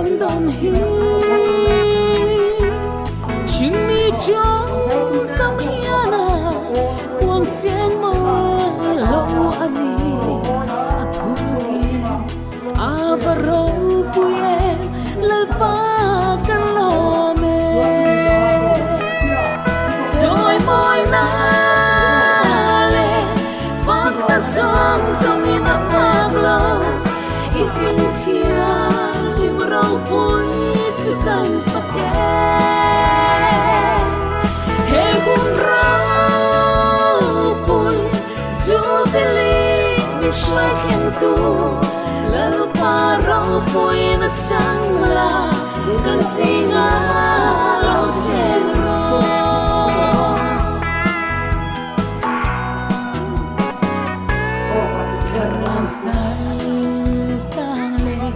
Kan dawn hi Hringmi tawngkam hian a puang seng mawl lo a ni. A thukin a va ropui em Lalpa kan lawm e. Chawimawina leh fakna zawng zawngin a phak lo. I hming thianghlim ropui chu kan fak e. He hun ropui Jubilee min hruai thlengtu Lalpa ropuina chang la kan zinga lo cheng rawh. Thlarau sal tang leh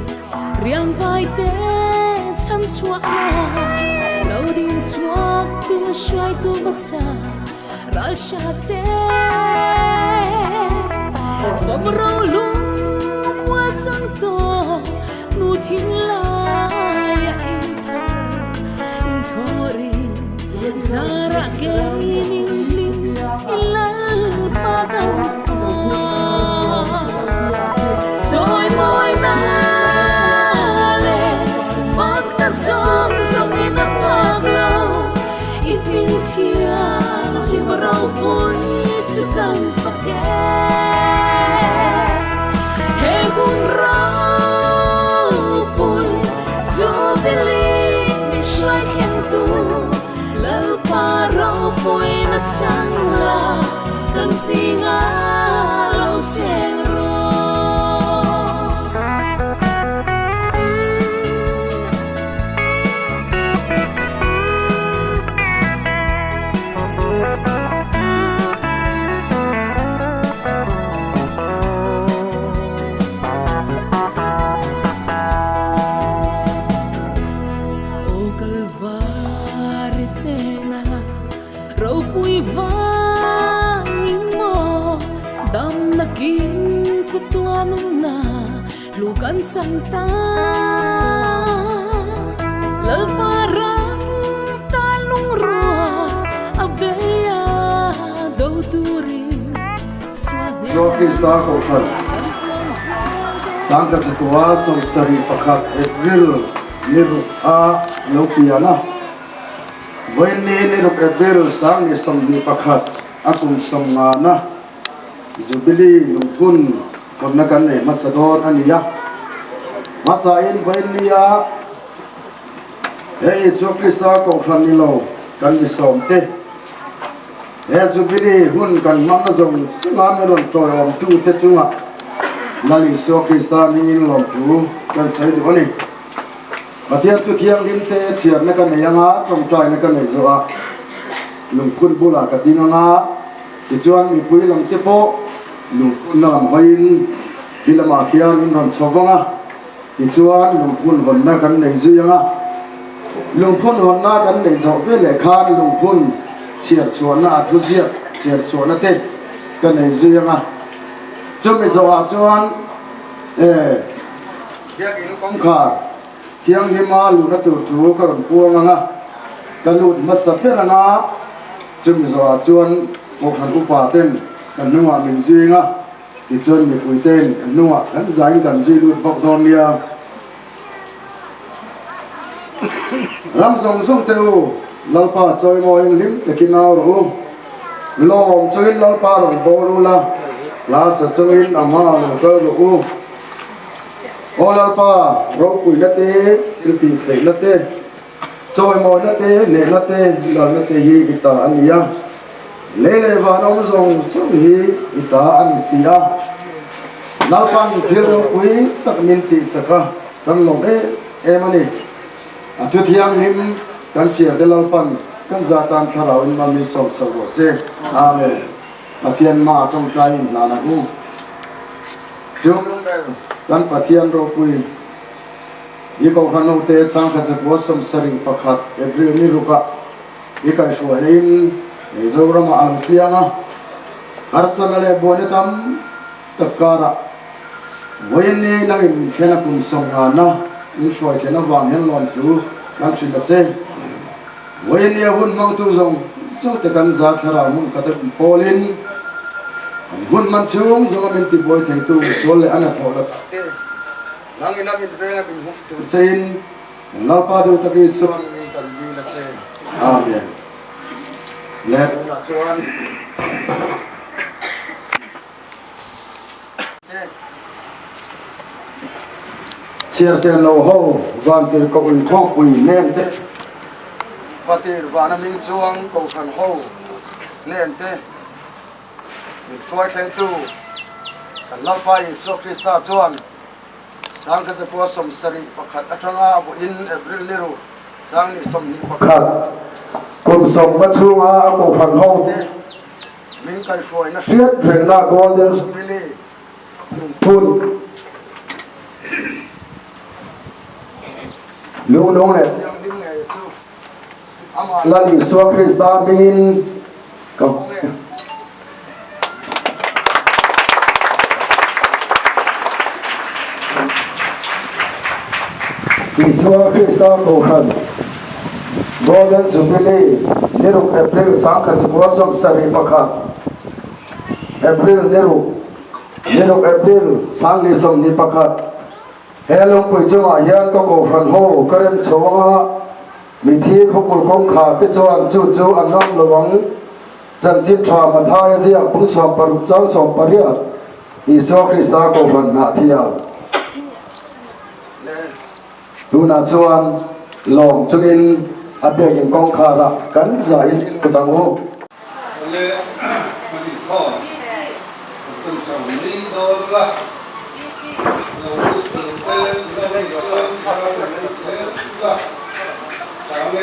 riang vai te chhan chhuah na lo din chhuak tu hruaitu hmasa ral hrat te fam ro lung mual chang tawh nu thin lai a inthar inthawrin Zarah keinin hlim i Lalpa kan fa. Chawimawina leh fakna zawng zawngin a phak lo, i hming thianghlim ropui chu kan fak e. He hun ropui Jubilee min hruai thlengtu Lalpa ropuina chang la kan zinga lo cheng rawh. Aw Kalvari hnena ropui vangin maw damna kim che tuanumna hlu kan chang ta. Lalpa ram ta lungrua a bei a do turin Joe Krista Kohhran Sangkachakua 71 April ni ruk a lo pian a, vawiin ni ruk April 2021 a kum sawmngana Jubilee lungphun hawnna kan nei hmasa dawn a ni a. Hmasain vawiin nia he Isua Krista Kohhran ni lo kan mi sawmte, He Jubilee hun kan hmanna zawng zawnga min rawn tawiawmtute chungah Lal Isua Krista hmingin lawmthu kan sawi duh a ni. Pathian tu thianghlimte chhiarna ka nei anga tawngtaina ka nei zawh a, lungphun bulah ka ding anga, tichuan mipui lamte pawh lungphunna lam hawiin hi lamah khian in rawn chho vang a, tichuan lungphun hawnna kan nei zui anga. Lungphun hawnna kan neih zawh veleh khan lungphun chhiar chhuahna a thuziak chhiar chhuahna te ka nei zui ang a. Chumi zawhah chuan e Biakinn kawngkhar thianghlima luhna tur thu ka rawn puang ang a, ka lut hmasa ber ang a. Chumi zawhah chuan Kohhran upa ten ka hnungah min zui ang a, tichuan mipui ten ka hnungah kan zain kan zui lut bawk dawn nia. Ram zawng zawng te u, Lalpa chawimawiin hlim takin au rawh u. Lawm chungin Lalpa rawn bawr u la, hla sa chungin a hma lo kal rawh u. Aw Lalpa, ropuina te, thiltihtheihna te, chawimawina te, hnehna te, lalna te hi i ta a ni a. Lei leh van awm zawng zawng hi i ta a ni si a. Lalpan thil ropui tak min tihsak a, kan lawm em em a ni. A thu thianghlim kan chhiar te Lalpan kan za tan thlarau in mal min sawm sak rawh se. Amen. Pathian hma tawngtai in hlan ang u. Chung kan Pathian ropui i Kohhran hote Sangkhatzakua 71 April ni rukah I kaihhruaina in Mizoram ah a lo piang a, harsatna leh buaina tam tak karah vawiin ni nangin min thlen a kum 50 na. min hruai thlen avang hian lawmthu kan hrilh a che. Vawinia hun hmangtu zawng zawng te kan za thlarau hmun khat a pawlin kan hun hman chhung zawnga min tibuai theitu sual leh a hnathawh la tak te nangin a min venga min hum tur chein kan Lalpa duh tak Isua mingin kan dil a che. Amen. Le tunah chuan Chhiarsen lo ho vantir koh inkhawmpui hnen te, Fatir vana hming chuang kohhran ho hnen te, min hruai thlengtu kan Lalpa Isua Krista chuan Sangkhatzapua 71 atanga a vawiin April ni ru Sangni 21 kum sawmnga chhunga a kohhran ho te Min kaihhruaina hriat rengna Golden Jubilee lungphun lungnung leh thianghlim ngei chu amah Lal Isua Krista hmingin ka hawng e. Isua Krista Kohhran Golden Jubilee ni ruk April 1971, April ni ruk, ni ruk April 2021, he lungpui chungah hian ka Kohhran ho ka rem chho anga mithi khawpul kawngkhar te chuan chu chu an ngam lo ang. Chanchin tha Mathaia ziak bung 60 chang 18 Isua Krista Kohhran hnah thiam tunah chuan lawm chungin a biakinn kawngkharah kan zahin i lut ang u. Awle kan inkhawn kan tawn chho mai dawn la, lo lut tur te lo nih chuan kha kan lut zel la chang e.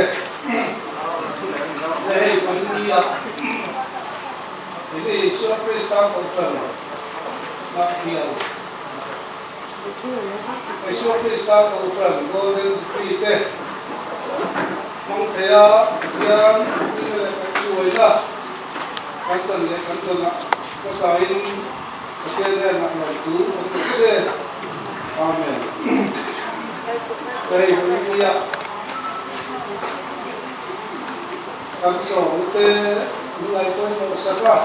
Hei kan nia Ini Isua Krista Kohhran lah hian Isua Krista Kohhran Golden Jubilee te hmang thei a, Pathian puina leh kaihhruaina kan chan leh kan dawnah hmasain Pathian hnenah lawmtu kan duh se. Amen. Hei India kan sawmte an ngaihpawimawh sak a,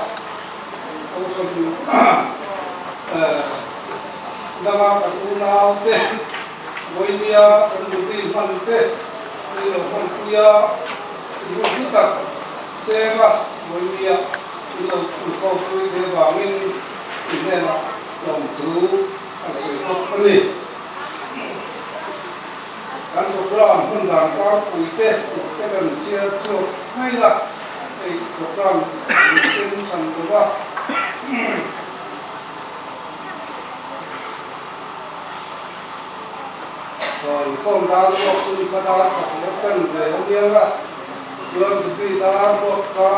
Kohhran danga kan unaute Vawinia kan Jubilee hman te ni lo hmanpui a, in hun hlu tak chenga Vawinia in lo inkhawmpui te vangin i hnenah lawmthu an sawi bawk a ni. Kan program hmun dan tlangpui te uk te kan chiar chhuak mai la, hei program min sem san lo va. Inkhawm dar ruak hun kha dar khat leh chan ve a niang a, chuan Jubilee dar ruak kha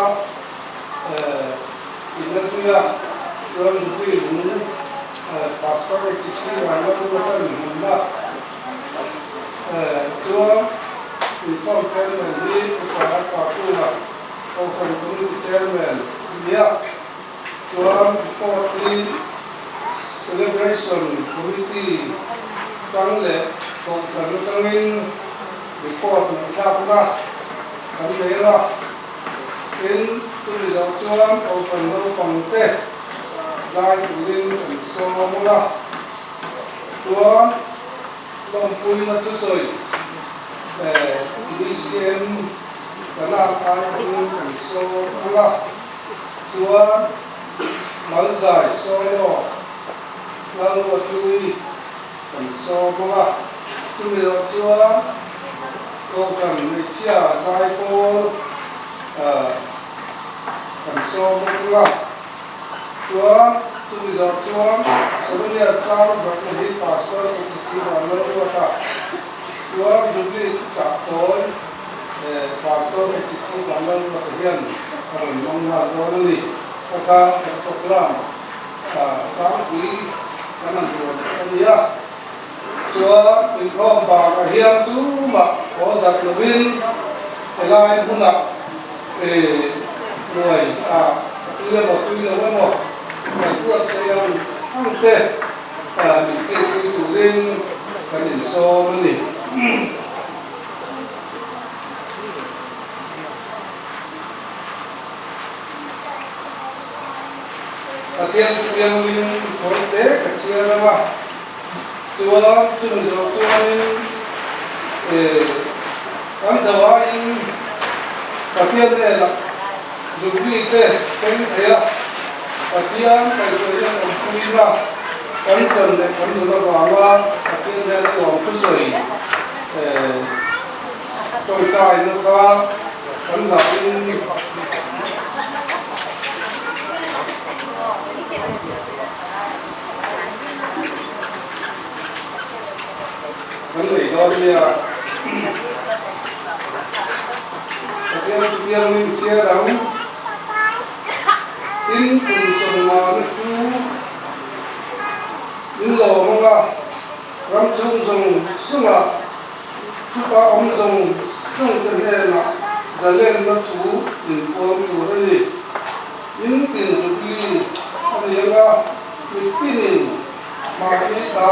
in a zui a, chuan Jubilee lung Pastor HCC Vanlalruata inhmunna chuan inkhawm chairman hi Upa Pakunga Kohhran Committee Chairman a ni a, chuan report hi Celebration Committee tang leh Kohhran atangin report ngaihthlakna kan nei ang a, tin chumi zawh chuan Kohhran naupangte zai turin kan sawm ang a, chuan lawmpuina thusawi BCM Kanak aiawhin kan sawm ang a, chuan Malzai Solo Lalruathlui kan sawm ang a, chumi loh chuan Kohhran Hmeichhia Zaipawl kan sawm bawk ang a. Chuan chumi zawh chuan Solonia tlang zawhna hi Pastor HC Vanlalruata chuan Jubilee thuchah tawi Pastor HC Vanlalruata hian a rawn hmang nghal dawn a ni. Ka kha kan program tlangpui kan han tuan ta a nia. Chuan inkhawm bakah hian tumah haw darh lovin helai hmunah hnuai ah a tui emaw tui lo emaw ngaihtuah chei ang ang te min kilpui turin. kan insawm a ni. Pathian thianghlim kawr te ka chhiar ang a, chuan chumi zawh chuanin kan zawhaiin Pathian hnenah zukmi te thleng thei a, Pathian kaihhruaina awmpuina kan chan leh kan nun avanga Pathian hnena lawm thusawi tawngtaina kha kan zahin kan nei dawn nia. Pathian chu thianghlim chhiar ang. Tin, kum sawmngana chu in lawm ang a, ram chhung zawng zawngah Chuta awm zawng zawngte hnenah zalenna thu inpuang tur a ni. In tin Jubilee a ni ang a, mitinin mahni ta.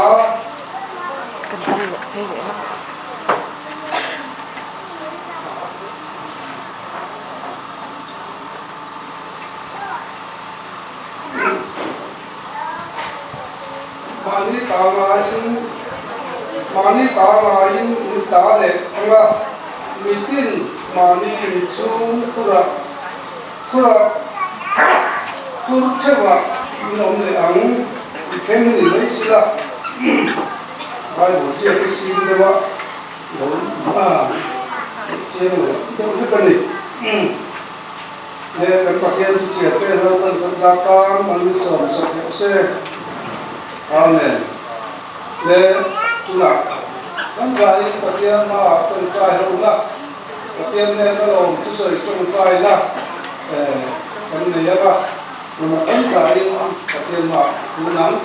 Mahni ta ngaiin mahni ta ngaiin in ta leh ang a, mitin mahni inchhung khurah khurah khur theuhah in awm leh ang i thleng ni mai sila. Bible ziak hi sim deuh a lo chiang lo deuh vek a ni. He kan Pathian thuchhiar te Lalpan kan zah tan an min sawm sak rawh se. Amen. Le tunah kan zahin Pathian hmaah tawngtai ho na, Pathian nen a lawm thusawi tawngtai na kan nei ang a, tunah kan zahin Pathian hmaah tun ang.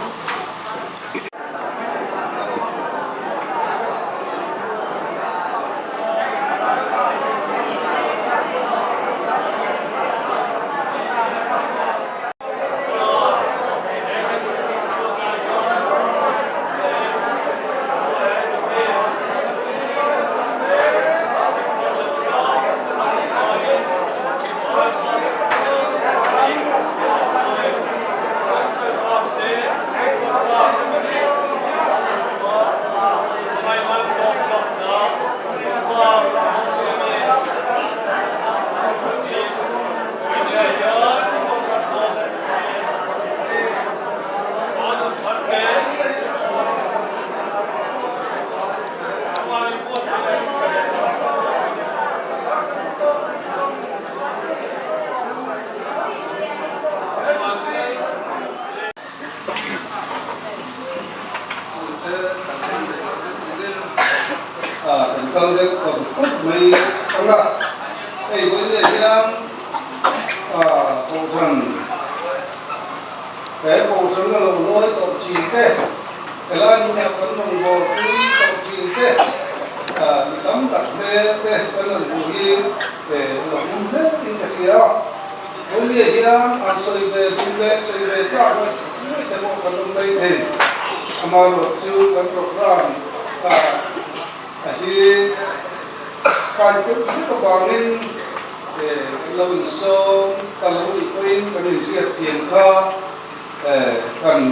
Kan kal deuh tawp tawp mai ang a, hei vawiin hian kohhran he kohhran a lo lawi tawh chin te, helai hmunah kan rawngbâwl pui tawh chin te, mi tam tak hmel te kan rawn hmuh hi a lo hmun hle in ka hria a. Vawiin hian an sawi ve duh leh sawi ve chak na ngei te pawh kan awm mai thei. Amaherawh chu kan program a hi kai deuh hlek avangin kan lo insawm ta lo nih pawhin kan inhriat thiam kha kan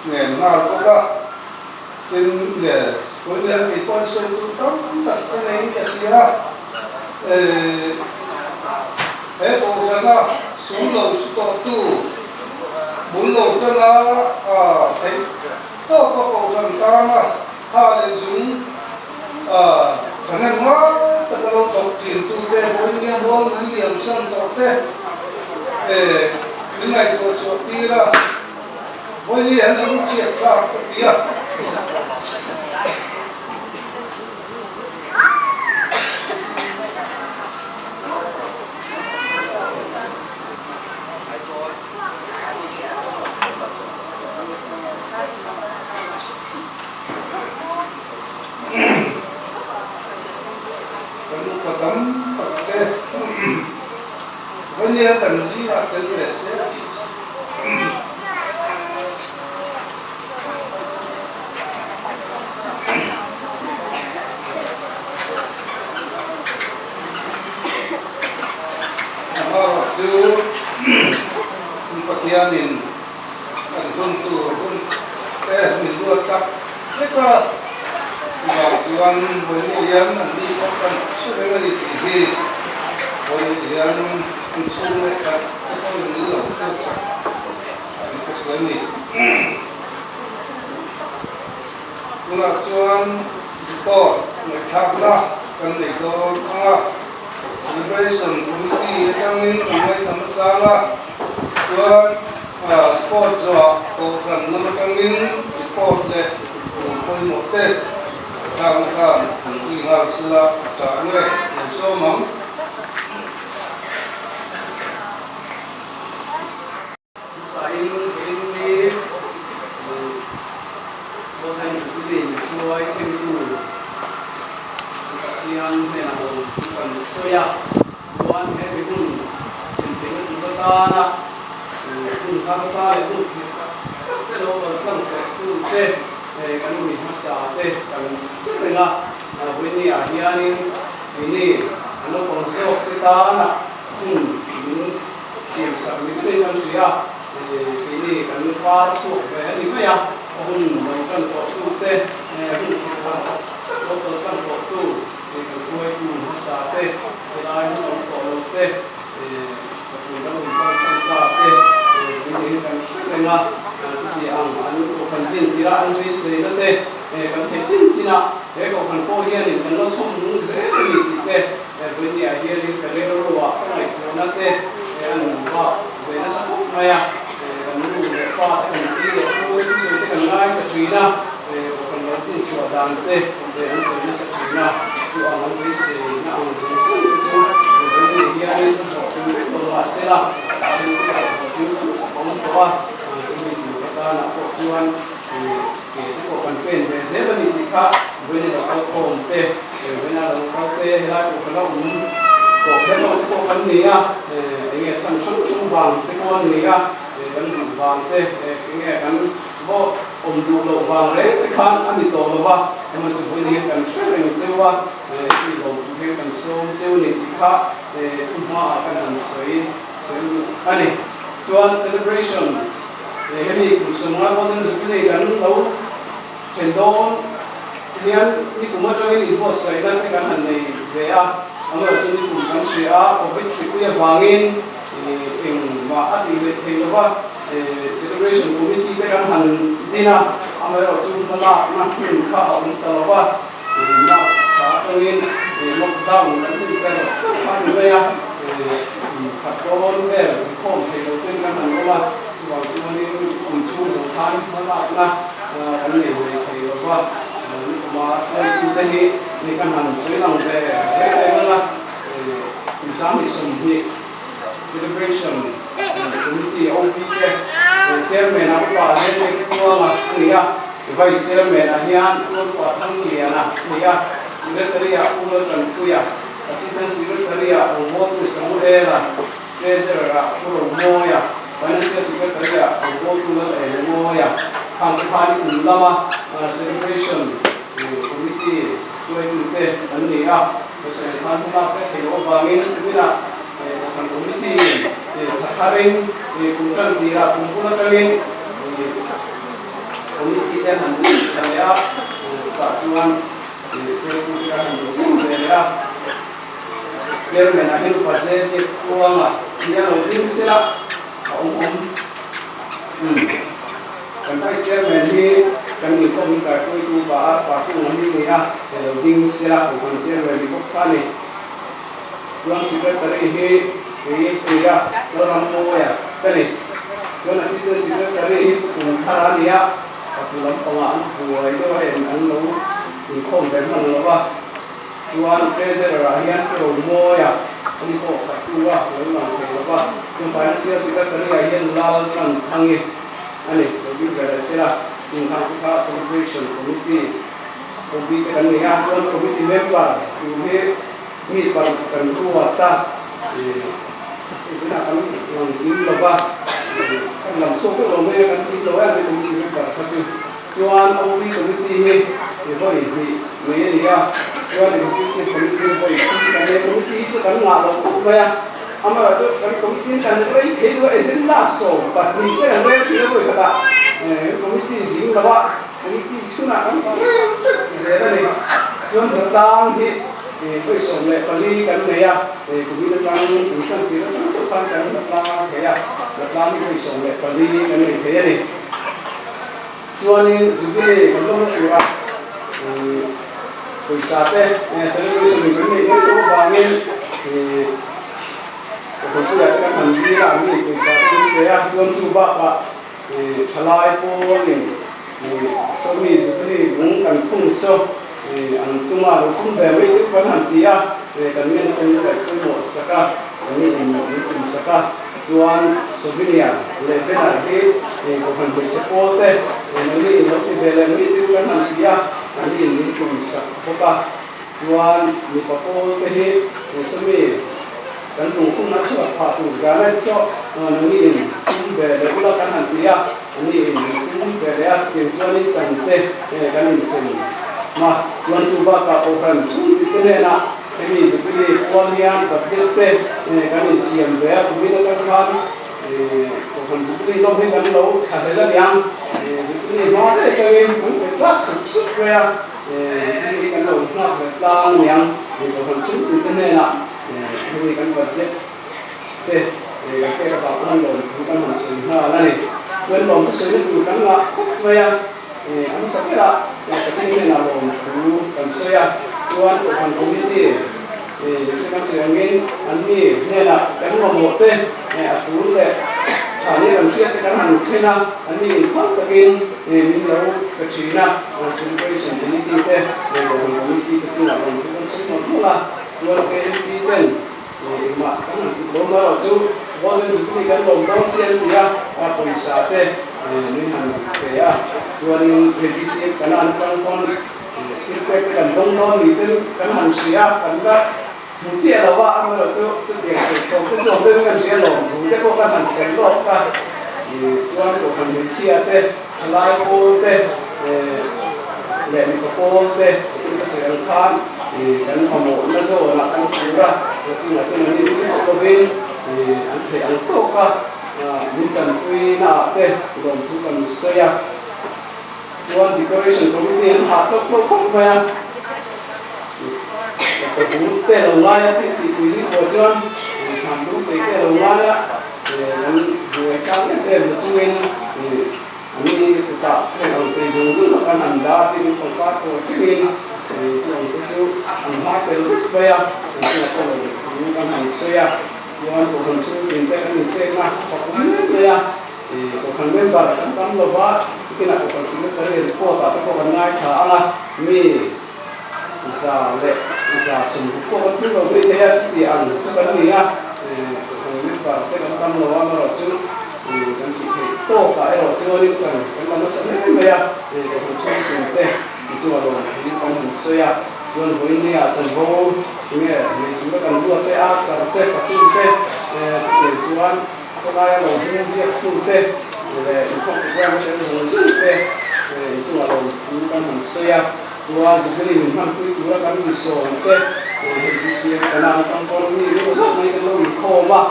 ngen nghal bawk a. Tin, vawiin hian kei pawh sawi tur tam tak ka nei ka hria a. He kohhrana sum lo su tawhtu bul lo tana theih tawpa kohhran tana tha leh zung thahnem ngai taka lo thawk thintute vawiin nia mual min liam san tawhte min ngaihtuah chhuah tir a. Vawiin hian lo chhiat thlak ka ti a. Kan upa tam tak te vawinia kan zingah tel ve se a tih. Pathianin kan hun tur hun te min ruat chak vek a, chuvang chuan vawiin hian an ni pawh kan hre reng a ni tih hi vawiin hian an chhung leh khat te pawhin min lo hriat chak tha in ka hria a ni. Tunah chuan report ngaihthlakna kan nei dawn ang a, Celebration Committee atangin kan ngaithla hmasa ang a, chuan report zawh Kohhran lam atangin report leh tum pawimawh te ngaihthlakna khan an zui nghal sela a chah nge an sawm ang. Hmasain keini Golden Jubilee hruai thlengtu Pathian hnenah lo thu kan sawi a, chuan he mi hun thlentheihna tur atana hun harsa leh hun khirh tak tak te lo kal tlang teh tute kan mi hmasa te kan hre reng a, vawiini ah hianin keini a naupang zawk te tana hun min Siamsak ni berin kan hria, keini kan par chhuak ve a ni mai a, a hun lo tan tawh tu te, hun thil thar tak tak lo kal tan tawh tu, kan hruaitu hmasa te, helai hun awm tawh lo te, chakun ram in kalsan ta te, keini kan hre reng a, chuti ang an kohhran din tirah an beiseina te kan theih chin chin a, he kohhran pawh hianin kan la chhawm nung zel a ni tih te, Vawinia hianin ka rilruah ka ngaihtuahna te a nun bak ve nasa khawp mai a, kan nu leh pa te kan pi leh pu te thusawi te kan ngaithla thin a, kan lo tinchhuah dan te an sawi nasa thin a, chu ang an beisei na ang zawng zawng te chu Vawinia hianin a hlawhtling vek lo mahsela a then te pawh hlawhtling tam tak a awm tawh a, chumi tur atanah pawh chuan Ke te pawh kan pen ve zel a ni tih kha vawiin lo kal khawm te, vawiin a lo kal te helai pawh kan la awm tawh kher lo te pawh kan ni a, enge chhan hrang hrang vang te pawh a ni a, kan duh vang te, enge kan va awm duh loh vang reng te khan a ni tawh lo va, emaw chu vawiin hian kan hre reng cheu a, hemi lawm tur hian kan sawm cheu a ni tih kha thuhmaah kan han sawi a ni. Chuan celebration. Hemi kum sawmnga Golden Jubilee kan lo thlen dawn hian nikum atangin inbuatsaihna te kan han nei ve a, amaherawhchu nikum kan hria a, Covid hripui avangin engmah a tih leh thei lova, Celebration Committee te kan han din a, amaherawhchu hmalakna hmun kha a awm ta lova, March thla atangin lockdown kan ti char char kha a ni mai a, khat dawn vel inkhawm thei lo ten kan han awm a, chuvang chuanin kum chhung zawng khan hmalakna kan nei ve thei lo va, nikuma hruaitute hi ni kan han sawi lang ve reng reng ang a, kum 2020 celebration committee OP te chairman a upa Henry Kuanga a ni a. Vice Chairman ah hian Tualpua Thangliana a ni a, Secretary ah Pu Laltanpuia, Assistant Secretary ah Rawngbawl Tu Samuela, Treasurer ah Pu Romawia, Financial Secretary ah Rawngbawl Tu Lalelemawia, khang te khan kum lama Celebration Committee hruaitute an ni a, President khan hmalak vek thei loh avangin kuminah Kohhran Committee in tha tharin kum tan tirah kum bul atangin Committee te han din tha leh a, chutah chuan hruaitu te kan han zing ve leh a, Chairman ah hian Upa Zevia Kuanga hi a lo ding sela a awm awm. Kan Vice Chairman hi kan inkhawm in kaihruaitu Upa R Pakunga hi ni a, he lo ding sela Kohhran Chairman ni bawk kha a ni. Chuan Secretary hi kei ni a, Lalrammawia ka ni. Chuan Assistant Secretary hi Pu Kumthar a ni a, patu lampangah an buai deuh a hei an lo inkhawm ve hman lo a. Chuan Treasurer ah hian Pu Romawia a ni pawh fatu a lo lang thei lo va. Chuan Financial Secretary ah hian Lal Tanthangi a ni, lo ding ve leh sela. Inkhang te kha Celebration Committee Committee te kan nei a, chuan Committee member tur hi mi paruk kan ruat a, tunah kan lang kim lo va, kan lang chhuak deuh lo mai a, kan kim lo em mai Committee member kha chu. Chuan OB Committee hi vawi hnih nei a ni a, chuan Executive Committee vawi thum kan nei a, Committee hi chu kan ngah lo khawp mai a. Amaherawhchu kan committee kan rei thei duh a, agenda 12 te kan rel thin a vawi khatah committee zing lova committee chhunah kan rel teuh zel a ni. Chuan hnatlang hi vawi 14 kan nei a, kumin atang kan tan tir atang chauh khan kan hnatlang thei a, hnatlang hi vawi 14 kan nei thei a ni. Chuanin Jubilee kan lawmna tura pawisa te celebration in kan neih mai tawh avangin Kohhranpuia te kan han dil a, an ni pawisa te kan pe a, chuan chu bakah thalai pawlin sawmi Jubilee lung kan phun saw an tum a, lo tum ve mai deuh kan han ti a, kan ngen ten kaih pawimawh sak a, kan ni in min tum sak a. Chuan Sovinia leh Bena hi Kohhran hmeichhe pawl te nangni in lo ti ve leh mai tir kan han ti a, an in min tum sak bawk a. Chuan mipa pawl te hi sawmi kan lungkhumna chhuat phah tur granite saw nangni in tum ve leh ula kan han ti a, an ni in min tum ve leh a, chutiang chuanin chan te kan insem a. Chuan chu bakah Kohhran chhungti te hnenah Hemi Jubilee pual hian budget te kan insiam ve a, kumin atang khan Kohhran Jubilee lawm hi kan lo thla hlel a niang. Jubilee hma daih atangin kan pe tlak sup sup mai a, Jubilee hi kan lo nghak ve tlang a niang. Kohhran chhungtute hnenah hemi kan budget te kan pek avang pawn lawm thu kan han sawi nghal a ni. Chuan lawm chu sawina tur kan ngah khawp mai a. A hmasa berah Pathian hnenah lawm thu kan sawi a, chuan Kohhran Committee thil a sawi angin an mi hnenah kan mamawh te a tul leh tha nia kan hriat te kan han then a, an mi inphal takin min lo pe thin a, Celebration Committee te Kohhran Committee te chungah lawm thu kan sawi mawlh mawlh a, chuan KMP ten Engmah kan han tih dawn erawh chu Golden Jubilee kan lawm dawn si an ti a, pawisa te min han pe a, chuanin hei BCM Kanan atang pawn thil pek te kan dawng dawn ni ten kan han hria a, kan la hmu chiah lo a, amaherawh chu chutiang sawi thawm te chu awm deuhin kan hria lawm thu te pawh kan han sawi lawk a, chuan Kohhran hmeichhia te, thalai pawl te leh mipa pawl te chu ka sawi ang khan kan mamawhna zawnah kan tur a, chungah chuan an inpui hauh lovin an theih ang tawk a, min tanpui naah te lawmthu kan sawi a, chuan decoration committee an hah tawk tawk khawp mai a, ka bul te lo ngai a thil tihpui ni khawh chuan thlan lung chei te lo ngai a, kan buai tlang em em na chungin Ani kutah heng ang chei zawng zawng kha kan han dah a, tin pangpar pawl thlengin chu ang te chu an hma tel vek mai a, kan chungah pawh lo thu kan han sawi a, chuan Kohhran chhungtin te kan inpekna a fak awm hle mai a, Kohhran member kan tam lo va, chutinah Kohhran Secretary report ah te pawh kan ngaithla ang a, mi 160 pawh kan tum lo mai thei a, chuti ang chu kan ni a, Kohhran member te kan tam lo a, amaherawh chu kan tih theih tawkah erawh chuanin kan kan la nasa hle mai a, Kohhran chhungtin te chu a lawm hi kan han sawi a, chuan vawinia chanvo tinge nei tura kan ruat te a, sar te, fatu te chutiang chuan sawlaia lo hming ziaktu te leh inkhawm program te zawng zawng te inchungah lawm thu kan han sawi a. Chuan Jubilee min hmanpui tura kan misawm te hei BCM kana an tam pawn mi emaw zat mai kan lo inkhawm a,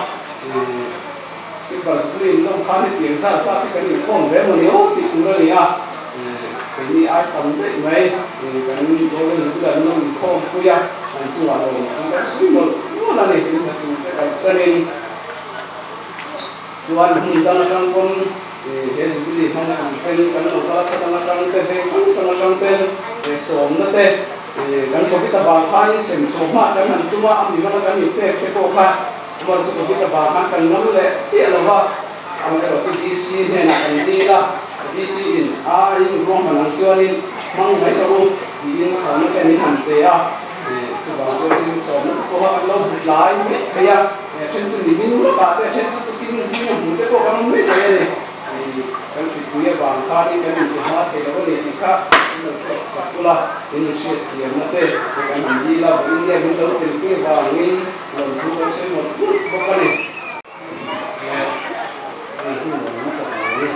Silver Jubilee in lawm khan hetiang zat zat hi kan inkhawm ve emaw ni aw tih tur a ni a, keini ai tam daih mai kan Golden Jubilee an lo inkhawm pui a, an chungah lawm thu kan sawi mawlh mawlh a ni, tin hna chung te kalsanin chuan hmun dang atang pawn He Jubilee hmang ang ten kan lo kal a, khaw dang atang te, veng hrang hrang atang ten sawmna te kan Covid avang khanin sem chhuah hma kan han tum a, a mi hmanga kan inpek te pawh kha amaherawhchu Covid avang khan kan ngam leh chiah lo va, amaherawhchu DC hnenah kan dil a, DC in a in ruahman ang chuanin hmang mai rawh u tiin thlawhna te min han pe a, chuvang chuanin sawmna te pawh kha kan lo hmu tlai mai thei a. A then chu ni min lawkah te, a then chu tukin zinga hmu te pawh kan awm mai thei a ni. Kan hripui avang khanin kan inti hma thei lo a ni tih kha min lo hriat sak ula, min lo hriat thiamna te kan han dil a, vawiin nge min lo telpui avangin lawmthu kan sawi mawlh mawlh bawk a ni. Hei hun awm na tak mai,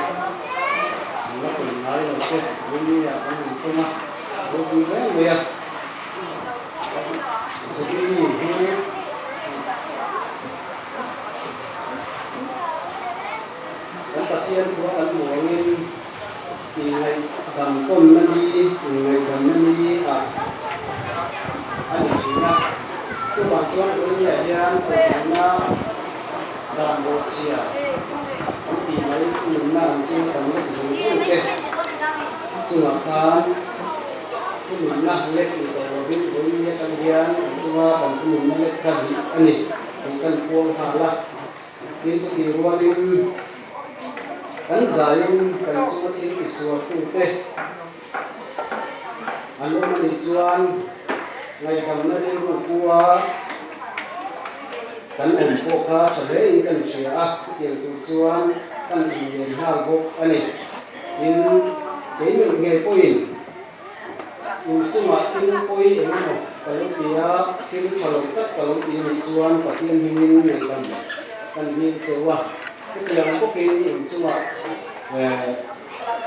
an la tel ngai lo te, vawiin nge ah kan han tum a, ropui hle mai a. Zubili hi. Chuvang chuan Uinia hian kohhranna dan bawhchhia an tih mai thununna ang chu kan lek zung zung te chungah khan thununna lek ni tawh lovin Uinia atang hian an chunga kan thununna lek kha hlih a ni tih kan puang nghal a. Tin chutih rualin kan zaiin kan chunga thil tisualtute an awm a nih chuan ngaihdamna rilru pua kan awm pawh kha tha hlein kan hria a, chutiang tur chuan kan inngen nghal bawk a ni. Tin, keimah ngei pawhin inchungah thil pawi eng emaw ka lo ti a, thil tha lo tak ka lo ti a nih chuan Pathian hmingin ngaihdam kan dil cheu a, chutiang bawkin inchungah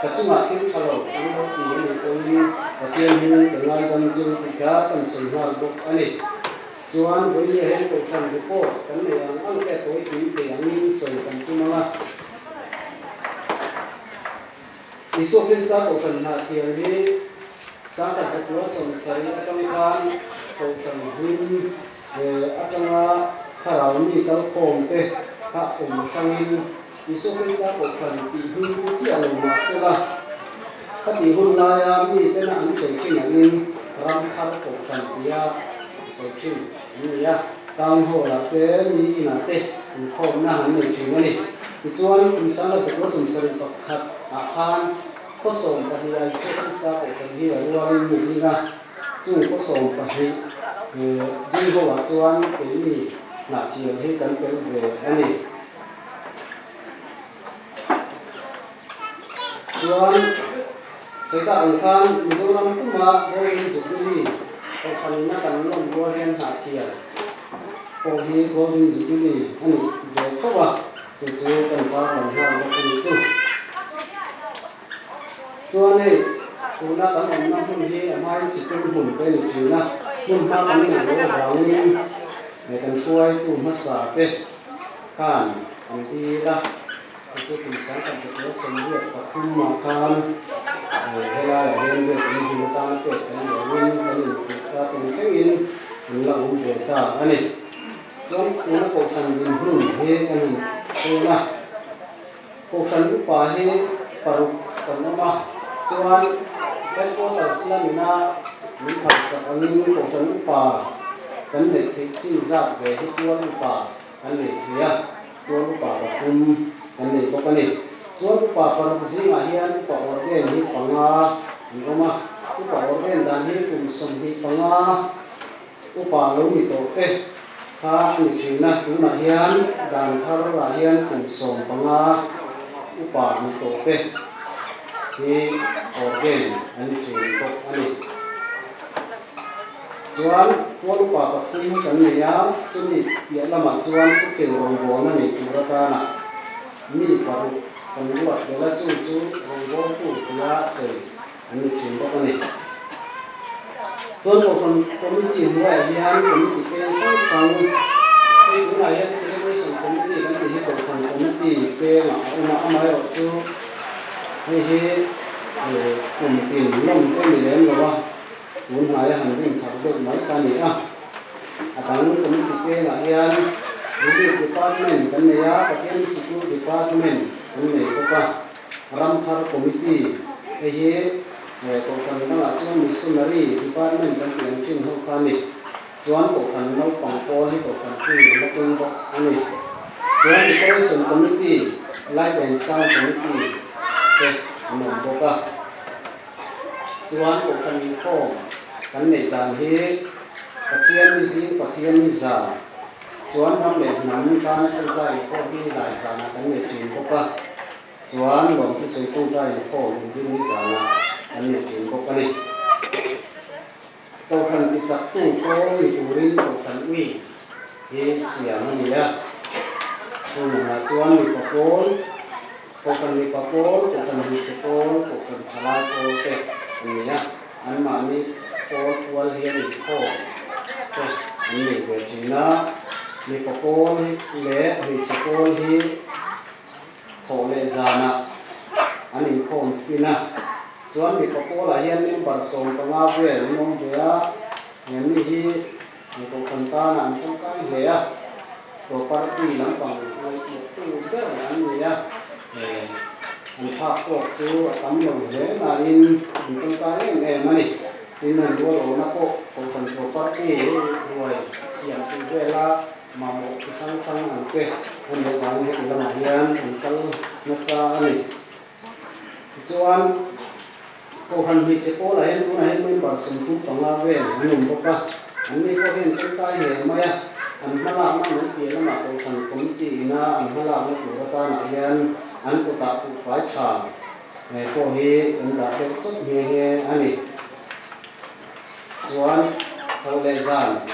Ka chungah thil tha lo an lo ti a nih pawhin Pathian hming ka ngaidam chu tih kha kan sawi nghal bawk a ni. Chuan Vawinia hian Kohhran report kan nei ang ang te tawi kim thei angin sawi kan tum ang a. Isua Krista Kohhran hnahthial hi Sangkhat zakua 70 atang khan Kohhran hlim atanga thlarau mi kalkhawm te kha awm hrangin Isua Krista Kohhran tih hming pu chiah lo mah sela, khatih hun laia mitena an sawi thin angin ram thar Kohhran tia sawi thin an ni a. Town Hall-ah te, mi inah te inkhawmna an nei thin a ni. Tichuan, kum 1971 ah khan khaw 12 a Isua Krista Kohhran hi a rualin a ding a, chung khaw 12 ding ho ah chuan keini hnahthial hi kan tel ve a ni. Chuan sawi ang khan Mizoram puma Golden Jubilee Kohhranina kan lawm rual hian hnahthial pawh hi Golden Jubilee a nih ve tho a, chu chu kan tarlan nghal bawk a nih chu. Chuan hei tuna kan awmna hmun hi a hmain sikul hmun te a ni thin a, hmun hma kan neih loh avangin kan hruaitu hmasa te khan an dil a, chu chu kum 1983 ah khan helaiah hian biak in hmun atan pek kan ni angin kan input ta tum thlengin an la awm ve ta a ni. Chuan tuna Kohhran dinhmun hi kan han sawn a. Kohhran upa hi paruk kan awm a, chuan Headquarters lamina min phalsak angin Kohhran upa kan neih theih chin zat ve hi tual upa kan nei thei a, tual upa pathum kan nei bawk a ni. Chuan upa paruk zingah hian upa ordain hi panga an awm a, upa ordain dan hi kum 25 Upa lo ni tawh te kha a ni thin a, tunah hian dan thar ah hian kum 15 upa ni tawh te hi ordain an ni thin bawk a ni. Chuan tual upa pathum kan nei a, chumi piah lamah chuan thuthil rawngbawlna nei tur atana mi paruk kan ruat bel a, chung chu rawngbawltu tia sawi an ni thin bawk a ni. Chuan Kohhran Committee hnuaiah hian Committee peng hrang hrang, hei tunah hian Celebration Committee kan tih hi Kohhran Committee pengah a awm a, amaherawh chu hei hi kum tin lawm te ni lem lo a, tun hnaia han rin thar deuh mai kha a ni a. A dang Committee pengah hian Relief Department kan nei a, Pathian Sikul Department kan nei bawk a. Ramthar Committee hei hi Kohhran dangah chuan Missionary Department kan tih ang thin ho kha a ni. Chuan Kohhran naupang pawl hi Kohhran pui an la keng bawk a ni. Chuan Decoration Committee, Light and Sound Committee te an awm bawk a. Chuan Kohhran inkhawm kan neih dan hi Pathian ni zing, Pathian ni zan, Chuan ram leh hnam tana tawngtai inkhawm hi lai zanah kan nei thin bawk a, chuan lawmthusawi tawngtai inkhawm inrin hi zanah kan nei thin bawk a ni. Kohhran tichaktu pawl ni turin Kohhran ui hi siam a ni a, chungah chuan mipa pawl, Kohhran mipa pawl, Kohhran hmeichhe pawl, Kohhran thalai pawl te an ni a, anmahni pawl kual hian inkhawm te an nei ve thin a, mipa pawl leh hmeichhe pawl hi thawh leh zanah an inkhawm thin a, chuan mipa pawlah hian member 15 vel an awm ve a, anni hi. Kohhran tana an tangkai hle a, property lampang ngaihtuahtu ber an ni a, an phak tawk chu a tam lo hle nain an tangkai em em a ni. Tin, an rual awhna pawh Kohhran property ruai siam tih vela mamawh chi hrang hrang an pe a nih avangin heti lamah hian an kal nasa a ni. Tichuan, Kohhran hmeichhe pawlah hian tunah hian member 35 vel an awm bawk a, anni pawh hian tangkai hle mai a, an hmalakna mai piah lamah Kohhran Committee ina an hmalakna tur atanah hian an kutah puhfai tha pawh hi kan dah deuh chawp nghe nghe a ni. Chuan, tho leh zan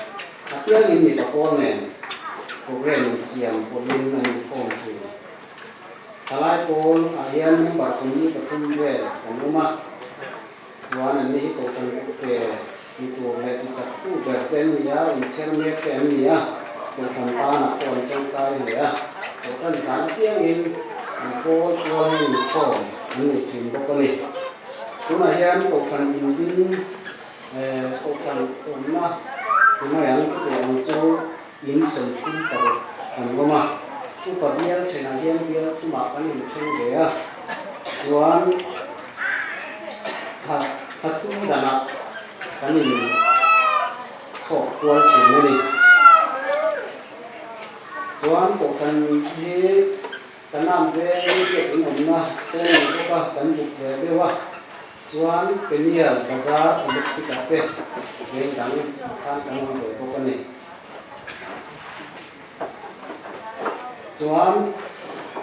apiangin mipa pawl nen programme insiam pawlhin an inkhawm thin. Thalai pawl ah hian member 43 vel kan awm a, chuan anni hi kohhran upe ni tur leh tichak tu ber te an ni a, inchher mek te an ni a, kohhran tanah pawh an tangkai hle a, kohhran zan apiangin an pawl pual hian inkhawm an nei thin bawk a ni. Tunah hian kohhran inding kohhran awmna ti mai ang chutiang ang chu In 36 kan awm a, upa bial thenah hian bial thumah kan inthen ve a, chuan tha tha thum danah kan in chhawk kual thin a ni. Chuan kohhran hi kan am veng biak in awmna te a ni bawk a, kan buk ve deuh a. Chuan Peniel Bazar Electric ah te veng dang khan kan awm ve bawk a ni. Chuan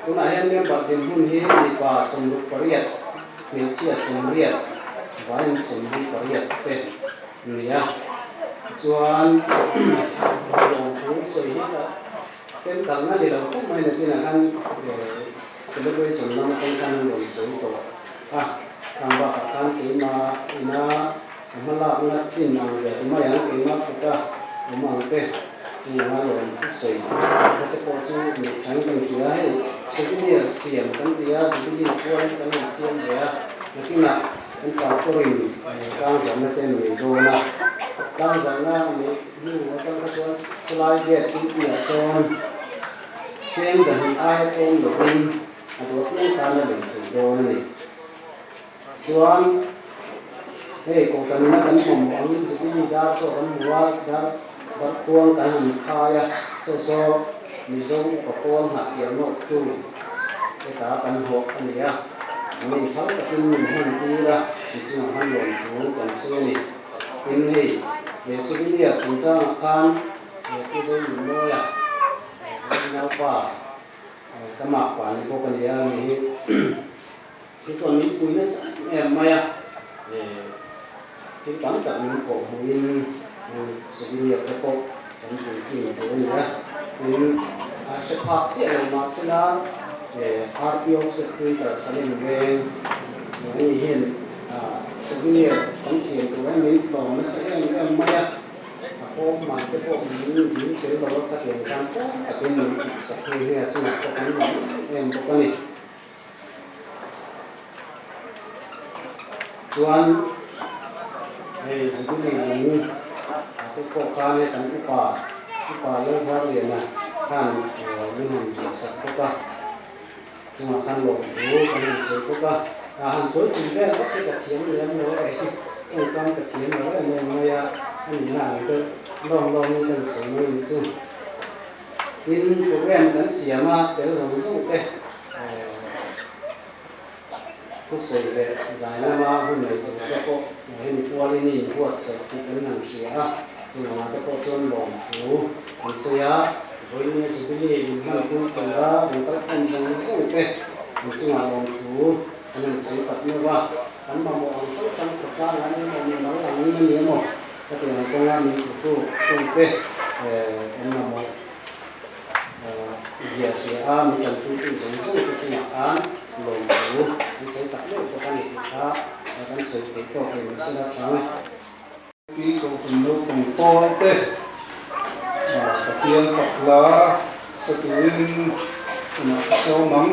tunah hian member dinhmun hi mipa 68, hmeichhia 80, vaiin 48 te ni a. Chuan lawmthu sawi hi ka chen kalna ni lo khawp mai nachinah khan celebration lam atang khan an rawn sawi tawh a. Khang bakah khan keimah ina a hmalakna chin ang ve ti mai ang, keimah kuta awm ang te chung anga lawm thusawi na te pawh chu neih thain kan hria. Hei souvenir siam kan ti a, jubilee pualin kan han siam ve a, nakinah kan pastor in tlangzarhna te an nei dawn a, tlangzarhna neih hnu atang kha chuan chulai gate tih ah sawn cheng 200 aia tlawm lovin a duah piang tan a lei thei dawn a ni. Chuan hei kohhran ina kan mamawh angin Jubilee dar chaw kan hmu a, dar barkhuang kan han khai a, chaw saw Mizo upa pawl hnahthial nawk chu heta kan hawh a ni a, min phal takin min hman tir a, mi chungah khan lawmthu kan sawi a ni. Tin hei he Souvenir chungchangah khan he Pu Zonunnawia, he naupa, Ka mak pa ni bawk a nia ni hi hi chuan min pui nasa em em mai a, thil tam tak min kawh hmuhin souvenir te pawh kan pui thin tur a ni a, tin a hre phak chiah lo mahsela RP offset printer Salem veng ani hian souvenir kan siam tur hian min tlawm nasa em em mai a. A pawm man te pawh min dil tel lo a, ka tiang khan tlawm takin min tihsak hei hi a chungah pawh kan lawm em em bawk a ni. Chuan hei Jubilee lung a te pawh khan hei kan upa upa Lalzarliana khan min han ziahsak bawk a, chungah khan lawmthu kan han sawi bawk a, a han thawi thum vel vak hi ka thiam lem lo e, tawngkam ka thiam lo em em mai a, a nihna ang deuh lawng lawngin ka han sawi mai ni chu. Tin, program kan siam a, tel zawng zawng te thusawi leh zai lama hun nei tur te pawh hemi pualin i inbuatsaih tih kan han hria a, chungah te pawh chuan lawmthu an sawi a. Vawiin Jubilee in hmanpui tura kan kalkhawm zawng zawng te an chungah lawmthu an han sawi tak meuh a, kan mamawh ang hrang hrang khawtlang an emaw mimal ang in a ni emaw ka ti ang kawnga min phuhruk tu te kan mamawh zia hria a, min tanpui tu zawng zawng te chungah khan lawmthu an sawi tak meuh bawk a ni tih kha kan sawi theih tawk reng nise la tha. Pi Kohhran naupang pawl te Pathian fak hla sa turin tunah ka sawm ang.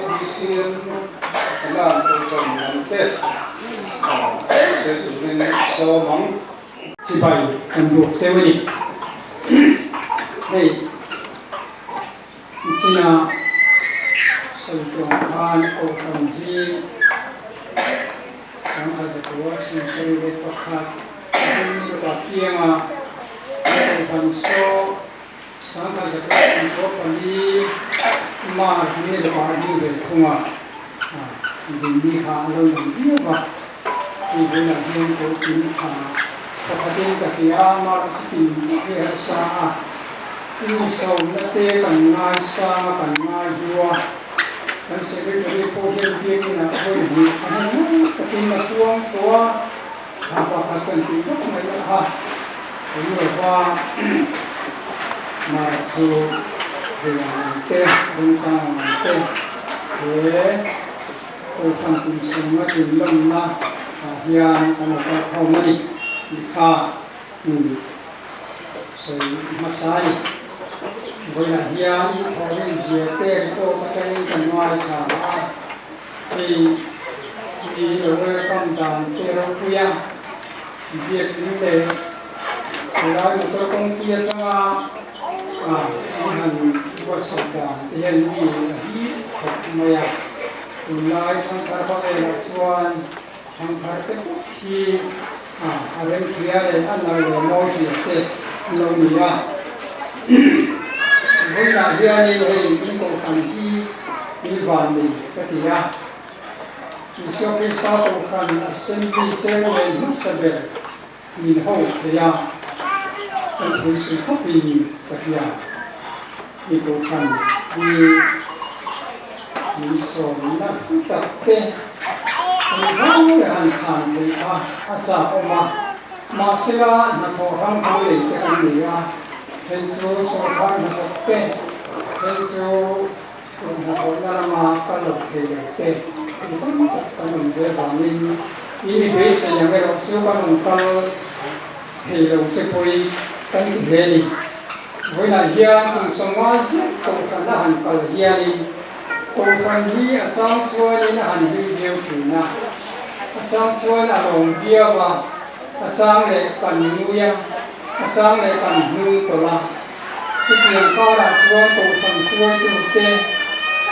BCM Kanan Kohhran lam te sawi turin sawm ang. Chibai kan buk cheu a ni. Hei Nichina sawi tuang khan Kohhran hi Sangha Zatua Siamsawi leh pakhat a hming ni lawkah pianga Kohhran saw Sangha Zatua Siamsawi pali Mar ni lawkah a ding ve thung a, Dingni kha a lo lang viau va, hei bulah hian Kohhran tha pakhatin ka hria a, Mar chitin vek hi a sa a. Inchhawmna te kan ngaisang a, kan ngaihlu a, kan Secretary pawh hian biakin ah vawi hnih tha hnem ngai takin a puang tawh a, thla pakhat chan tih vak mai a kha awm lo va, mar chu hei ang ang te, remchang ang ang te he Kohhran tumsawmna inlawmna ah hian kan lo kal khawm a ni tih kha. Sawi hmasa i vawilah hian i thawhrim zia te report atangin kan ngaithla a, hei mi lo welcome dan te ropui a, biakin leh helai motor kawngpui atanga an han buatsaih dan te hian mi a hip khawp mai a, tunlai thangthar khawvelah chuan Thangthar te pawh hi a remthia leh a nal leh mawi hria te an lo ni a. Vawiinah hianin hei min Kohhran hi min van nei ka ti a. Isua Krista Kohhran Assembly Chairman hmasa ber min ho thei a, kan phuisui khawpin ka hria. Mi Kohhran hi min sawmna hlu tak te kan vai a han chhan theih kha a chak awm a, mahsela hnathawh hrang hrang lei te kan nei a, then chu sawrkar hnathawk te, then chu Kum hnathawhna lama kal lo thei lo te mi tam tak kan awm ve vangin i mi beisei ang erawh chu kan rawn kal thei lo che pawhin kan ti hle ni. Vawiinah hian kum sawmnga zet Kohhran a han kal hianin Kohhran hi a chang chuanin a han hlim viau thin a, a chang chuan a lawm viau a, a chang leh kan nui a, a chang leh kan hnung tawlh a. Chutiang karah chuan Kohhran hruaitute,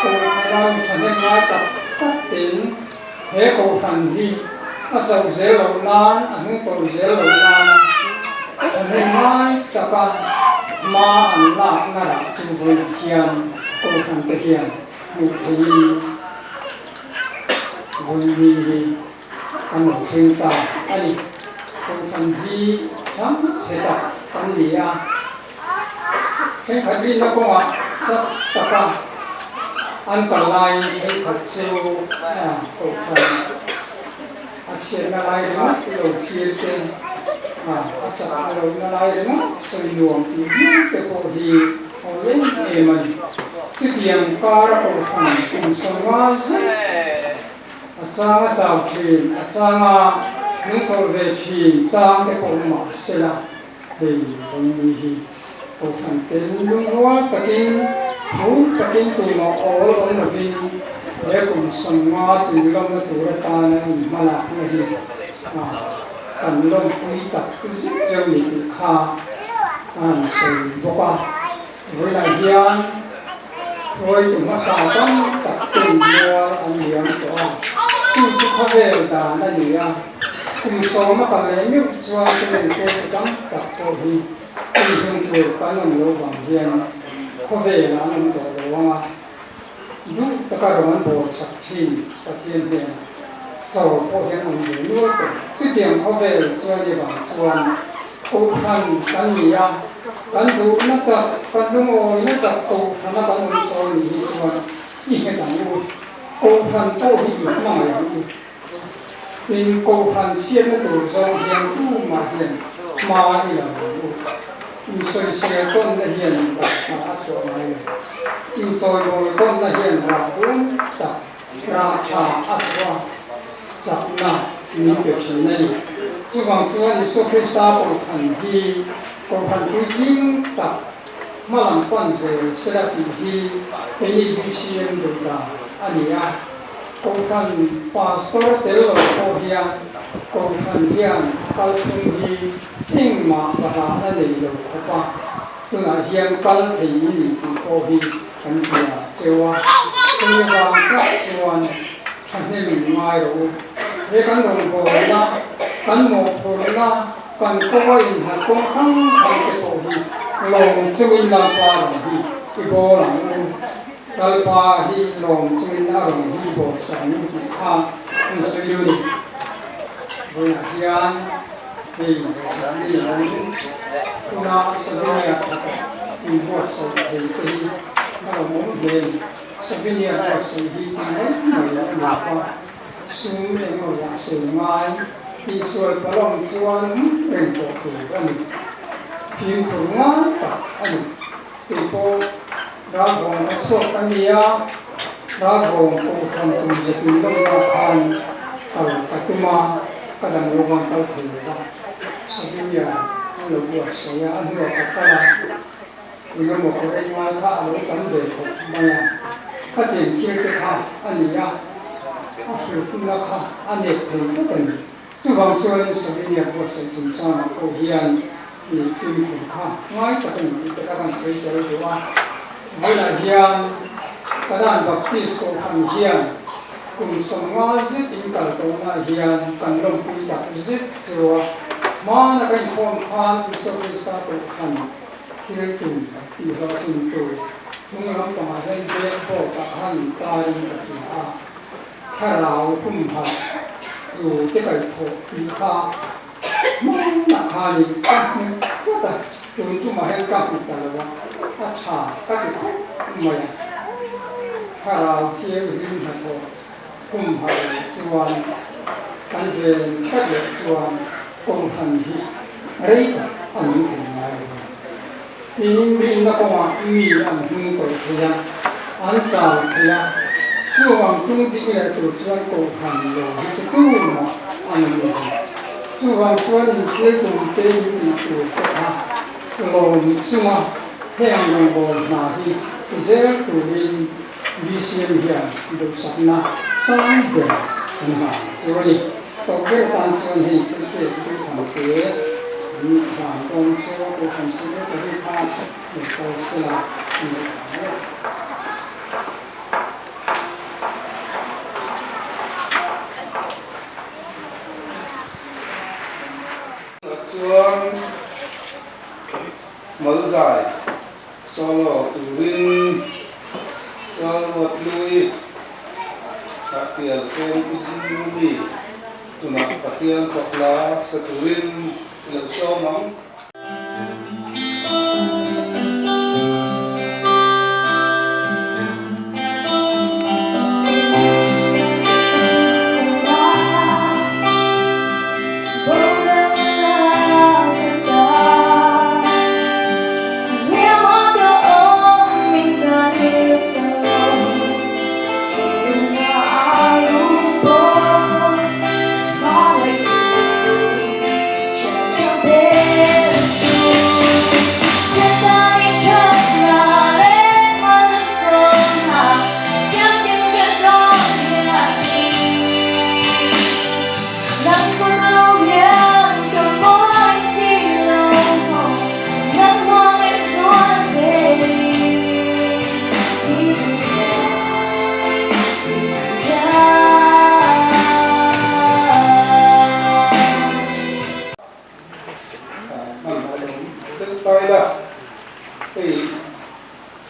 Kohhrana mi thahnem ngai tak tak ten he Kohhran hi a chauh zel loh nan, a hnungtawlh zel loh nana thahnem ngai taka hma an lakna rah chu vawiin hian Kohhran te hian hmuh theihin vawiin hi kan lo thleng ta a ni. Kohhran hi chhang chhe tak kan ni a, thenkhat rinna kawngah chak taka an kal laiin thenkhat chu Kohhran a chhiatna lai ringawt lo thlir te, a chakna lohna lai ringawt sawi nuam tih viau te pawh hi a awm em em a ni. Chutiang kara Kohhran kum sawmnga zet A chang a chau thin, a chang a hnungtawlh ve thin chang te pawh mah sela, hei vawiin hi Kohhran ten lungrual takin, thu takin tumah awl awm lovin he kum 50 tlinglawmna tur atana inhmalakna hi kan lawmpui tak zet zeuh ni tih kha a han sawi bawk a. Vawiinah hian hruaitu hmasa tam tak ten mual an liam tawh a, chu chu khawvel dan a ni a, kum sawma kal leh meuh chuan tulen hruaitu tam tak pawh hi kum hlum tur kan awm lo vang hian khawvelah an awm tawh lo ang a, duh taka rawng an bawl sak thin Pathian hnenah cho pawh hian awm ve nual tawh. Chutiang khawvel chuan i vang chuan Kohhran kan ni a, kan duhna tak, kan lungawina tak Kohhrana kan awm tawh ni hi chuan i nghet ang u. Kohhran pawh hi i hmangaih ang u. Tin, Kohhran chhiatna tur zawng hian tumah hian hma i la lo ang u. Insawisel tawnna hian rah tha a chhuah ngai lo. Inchawimawi tawnna hian rah duang tak, rah tha a chhuah chakna min pe thin a ni. Chuvang chuan Isua Krista Kohhran hi Kohhran puitling tak hmalam pan zel sela tih hi keini BCM duh dan. a ni a. Kohhran Pastor tel lo pawh hian Kohhran hian kalphung hi engmah bahlah a nei lo khawp a, tunah hian kal thei i ni tih pawh hi kan hria cheu a. Chumi vang tak chuan thahnem ngai rawh u. He kan rawngbawlna, kan mawhphurhna, kan kawa inhat kawng hrang hrang te pawh hi lawm chungin Lalpa rawn hi i bawl ang u. Lalpa hi lawm chungin a rawn hi bawl sak ang u tih kha an sawi a ni. Vawiinah hian hei ni lo tuna Sabinia thaka inbuatsaih thei te hi a lawmawm hle a ni. Sabinia buatsaih hi ti mai mai a ni lo va, sum engemaw zah sawi ngai tihsual palawm chuan reng tawh tur a ni. Fimkhur ngai tak a ni. Keipawh Ralvawng a chhuak a nia, Ralvawng Kohhran kum zatin lawmna khan kal ka tum a, ka dam lo vang kal thei lo va, Sabinia an lo buatsaih a, a hnuah ka kal a, engemaw ka rei ngai kha a lo tam ve khawp mai a, khatiang thil te kha a ni a, a hlutna kha a nep thei tlat a ni. Chuvang chuan Sabinia buatsaih chungchangah pawh hian i fimkhur kha ngai tak a ni tih te ka rawn sawi tel duh a. Vawilah hian Kanan Baptist Kohhran hian kum 50 zet in kal tawhnaah hian kan lawmpui tak zet chu a. Hmana ka inkhawm khan Isua Krista Kohhran thil tum tihhlawhchhun tur hnung lampangah hian blackboard ah khan tarin ka hria a. Thlarau humhalh chu te kaihthawh tih kha hmanah khanin ka hmu tlat a, tun tumah hian ka hmu ta lo a, a tha ka ti khawp mai a. Thlarau thianghlim hnathawh humhalh loh chuan kan ven tlat loh chuan kawnghan hi rei tak a nung thei ngai lo. Tin, rinna kawngah mi an hnung tawih thei a, an chau thei a, chung ang tung ding leh tur chuan kohhran lo hi chu tumah an awm lo ang. Chuvang chuan inthil tum te in tih tur te kha lawm chunga heng rawngbâwl hna hi ti zel turin BCM hian duhsakna sang ber an hlan chu a ni. Tawkber tan chuan hei thil pek pui tham te an hlan dawn chu a kohhran secretary kha lo kal sela a ni ang e. Chuan Malzai Solo turin Lalruatlui Thahtial Peng zing mi tunah Pathian fak hla sa turin i lo sawm ang.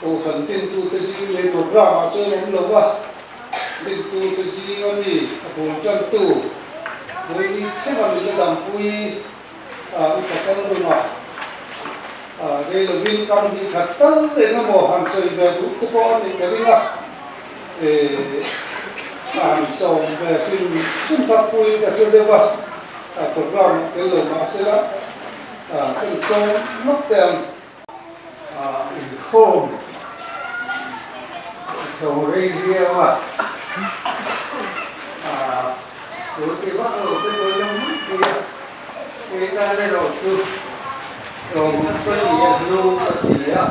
Kohhran dintute zing leh programme ah chuan awm lo a, dintute zinga mi a bul tantu Vawiin thlenga min la dampui a upa kal rum a, rei lovin kam hnih khat tal eng emaw han sawi ve duh te pawh a nih ka ring a, a han sawm ve hrim hrim tak puiin ka hre deuh a, programme ah tel lo mahsela kan sawm lawk teh ang. Inkhawm chho rei viau a, tun ti vak lo te pawh in awm mai thei a, kei tan erawh chu tlawmna sawi a hlu ka ti a,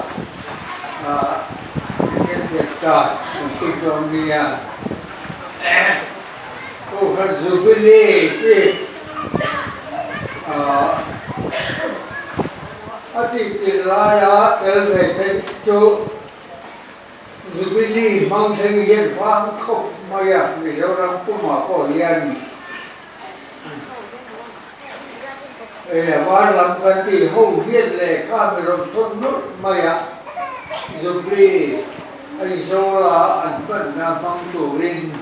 Pathian hian. tawngtai kan tum dawn nia. Kohhran Jubilee hi a tihtirh laia tel ve te chu Jubilee hmang thleng hian vang khawp mai a, Mizoram pumah pawh hian hei a var lam kan tih ho hian lehkha mi rawn thawn nawlh mai a, Jubilee Aizawla an hmanna hmang turin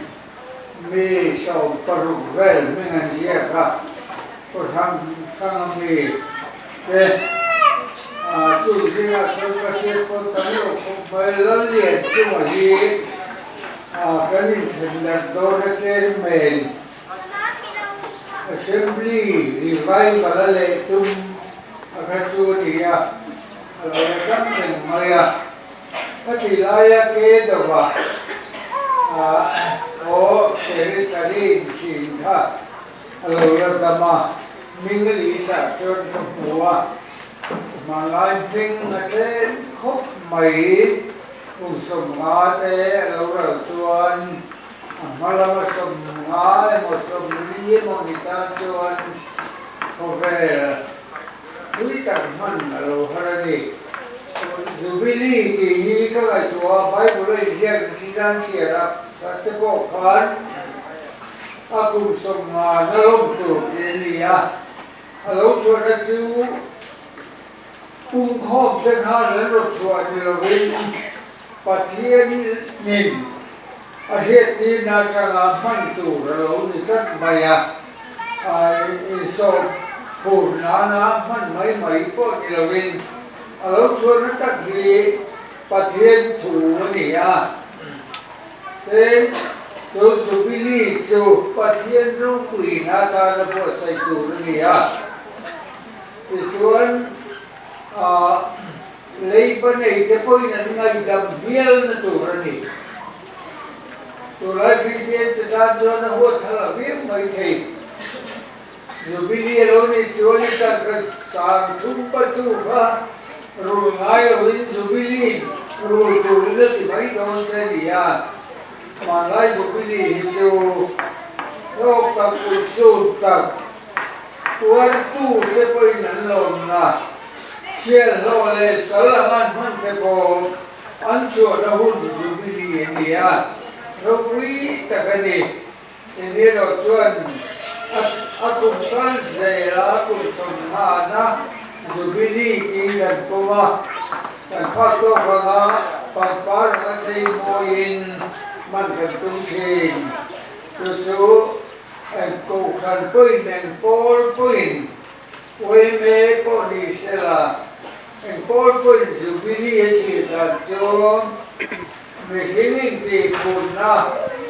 mi 16 vel hming an ziak a, khaw hrang hrang a mi te chu zingah chuan ka hriat pawn tam lo khawp mai. Lallianchunga hi kan inthen darh dawn a chairman Assembly Revival a leh tum a kha chu a ni a, a lo la dam reng mai a. Ka ti laia ke deuha aw Cherry Chari inchhin kha a lo la dam a, hming Lisa chuan ka hmu a, hmanlai hming a tlem khawp mai, kum 50 te a lo ral chuan a hma lama 50 emaw 40 emaw ni tan chuan khawvel Tui tak hman a lo har a ni. Jubilee tih hi ka ngaihtuah a, Bible a inziak ni si nan chhiar a, khat te pawh khan a kum 50 na lawm tur tih a ni a, a lo chhuahna chu pumkhawm te khan an rawn chhuah ni lovin Pathianin a hriattirna atanga hman tur a lo ni tlat mai a, insawm phur nana hman mai mai pawh ni lovin a lo chhuahna tak hi Pathian thu a ni a. Tin, chu Jubilee chu Pathian ropuina atana buatsaih tur a ni a. Tichuan, Leiba neite pawhin an ngaihdam hialna tur a ni. Tunlai Kristian te tan chuan a huat thal a viau mai thei. Jubilee a lo nih chuan i tangka 3000 patu kha rul ngai loin Jubilee rul turin a ti mai dawn che a ni a. Hmanlai Jubilee hi chu hlawk tak ulsut tak tuartu te pawhin an lawmna. Sialhlawh leh sal ang an hman te pawh an chhuahna hun Jubilee a ni a, ropui tak a ni. Erawh chuan a kum kal zela a kum 50na Jubilee tiin kan pawm a, kan phak tawk anga pangpar anga chei mawiin hman kan tum thin. Chu chu eng kohhran pawhin eng pawl pawhin Uaime pawh ni sela, eng pawl pawhin Jubilee a thlir dan chu mihring intihphunna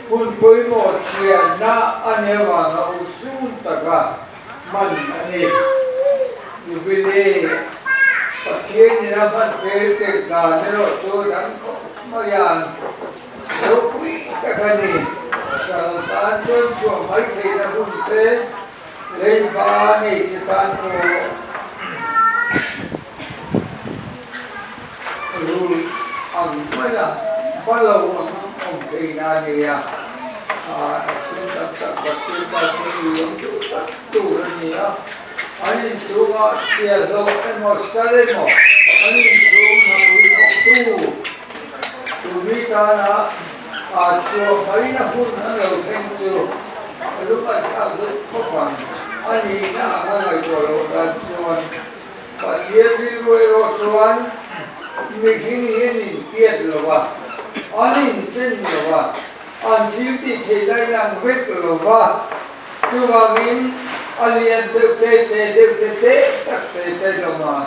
hun pawimawh thianna a nih avanga urhsun taka hman a ni. Jubilee Pathian ina hman tel tir dan erawh chu dang khawp mai a, ropui tak a ni. Sal tan chuan chhuah mai theihna hun te, Leiba nei che tan pawh rul ang maia balo ang awm theihna a ni a, sum tak tak battu tan chuan ui awm duh tak tur a ni a, an inchhunga chhiahhlawh emaw sal emaw an inchhung hnapui thawktu tumi tana A chhuah maina hun an lo thleng chu a lungaihthlak deuh khawp ang. A nihna anga ngaihtuah loh dan chuan Pathian rilru erawh chuan mihring hi an intiat lo va, an inchen lo va, an thil tih theih lai lang vek lo va. Chuvangin a lian deuh te te deuh te te tak te te hlawm a,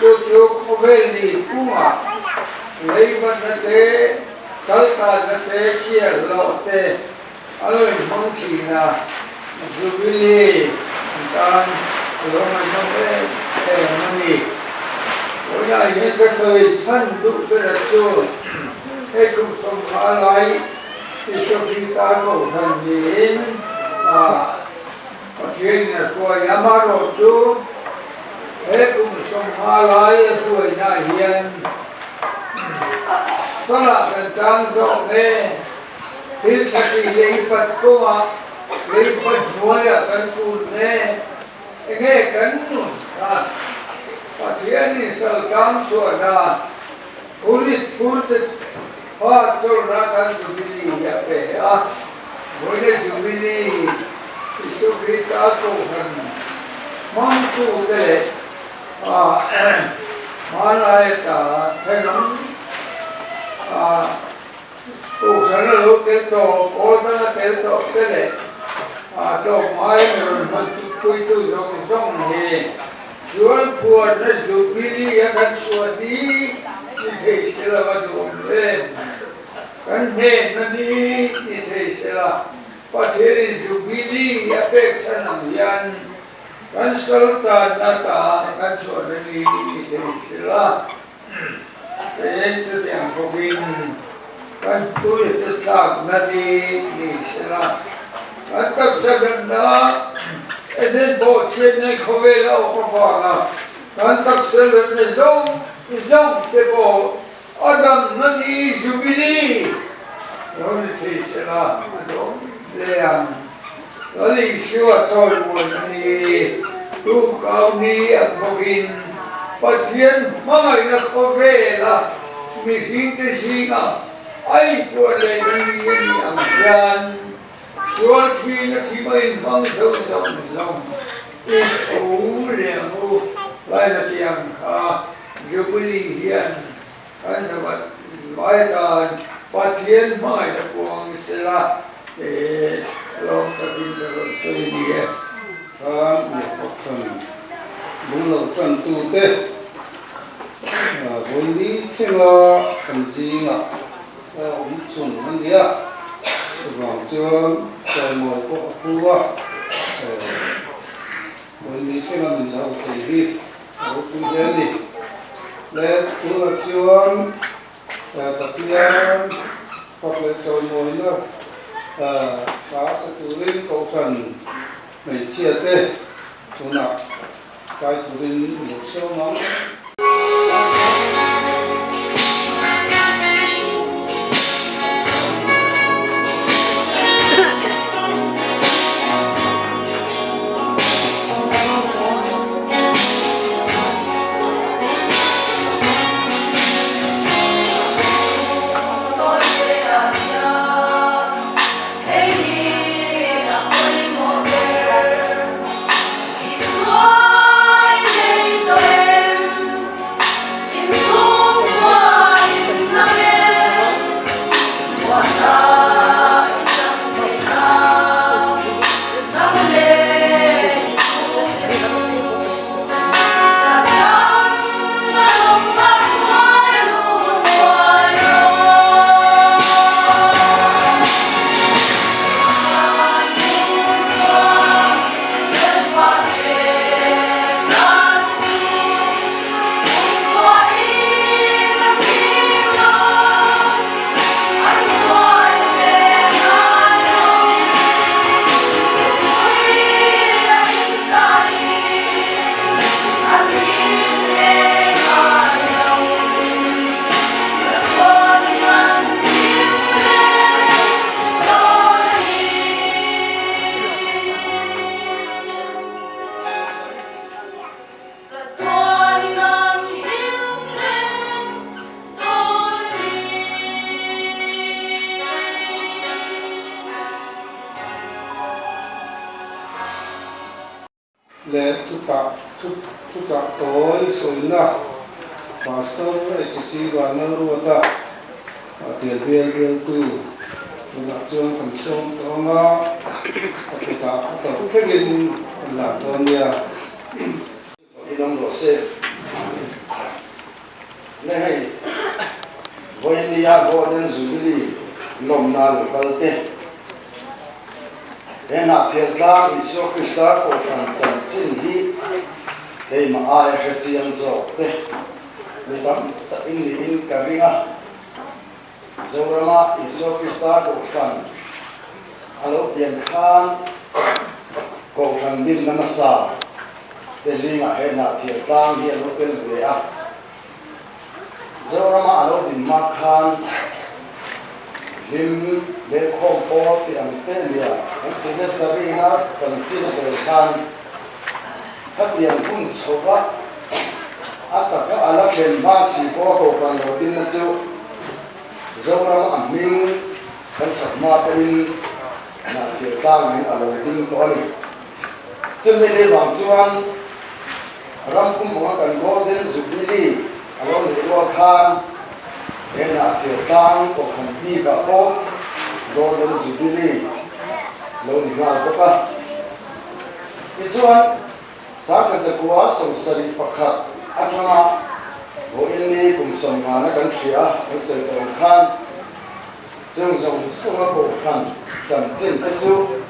chu chu khawvel ni pungah leibatna te, Saltanna te, chhiarhlawh te a lo inhmang thin a, Jubilee an tan a lo ngaihnawm em em a ni. Vawiinah hian ka sawi chhan duh ber chu hei kum 50 lai Isua Krista Kohhran niin Pathianin a hruai a, amaherawhchu he kum 50 lai a hruainaah hian. Salah kan tang zawk nge? Thil tha tih lei pat kawngah, lei pat hnuaiah kan kun nge? Enge kan nun kha? Pathianin sal tang chhuahna Hurit phurte pa chawlhna kan Jubilee hi a pe a. Vawiina Jubilee Isua Krista Kohhran hmangtute leh hmanlai ata thenawm Kohhran a lo tel tawh, pawl danga tel tawh te leh tlawm ngai rawn hman puitu zawng zawng hi Sual phuarna Jubilee a kan chhuah ni ni thei se la va duhawm em? Kan hnenna ni ni thei se la, Pathianin Jubilee a pek chhan ang hian kan sual tanna ta kan chhuahna ni ni thei se la. Tin, chutiang bawkin kan tui chu tlakna ni ni se la, kan taksa danna Eden bawhchhiatna i khawvel a awm avanga kan taksa danna zawng zawng te pawh a damna ni Jubilee lo ni thei se la a dawm hle ang. Lal Isua chawimuanna ni, tumkau ni ang bawkin Pathian hmangaihna khawvela mihringte zinga a inpuan lehna ni a nih ang hian sual thihna thim a inhmang zo zawng zawng i tho leh ang u. Laina tiang kha Jubilee hian Kan zabat vai atan Pathian hmangaihna puang sela he lawm takin ka rawn sawi a ni e. Khan leh Kohhran bul lo tantute vawiini thlenga kan zingah a awm chhun a ni a, chuvang chuan chawimawi pawh a phu a, vawiini thlenga min lo thei hi A ropui hle a ni. Le tunah chuan Pathian fak leh chawimawina hla sa turin Kohhran hmeichhia te tunah tlai turin i lo sawm ang. Leh thutak thuchah tawi sawina Pastor HC Vanlalruata tial bial bialtu tunah chuan kan sawm tawh ang a, a kutah a tawp thlengin kan lam dawn nia. Inawm rawh se. Le hei, vawinia Golden Jubilee lawmna lo kal te, he hnahphel tlang Isua Krista Kohhran chanchin hi keimah aia hre chiang zawk te mi tam tak in niin ka ring a. Zorama Isua Krista Kohhran a lo pian khan Kohhran dinna hmasa te zingah he hnahthir tlang hi a lo tel ve a. Zorama a lo din hma khan hlim lehkhawm pawl tih ang te nia kan secretary ina chanchin a sawi khan khatiang hun chhova a taka a la thlen hma si pawh a kohhran lo dinna chu Zorama a hming kan sak hma pawhin Hnahthil tlangin a lo ding tawh a ni. Chumi ni vang chuan ram pumhmanga kan Golden Jubilee a lo nih rual khan he Hnahthil tlang kohhran bikah pawh Golden Jubilee lo ni nghal bawk a. Tichuan, Sangkhatzakua 71 atanga vawiin ni kum sawmngana kan hria kan sawi tawh ang khan, Chung zawng zawnga kohhran chanchin te chu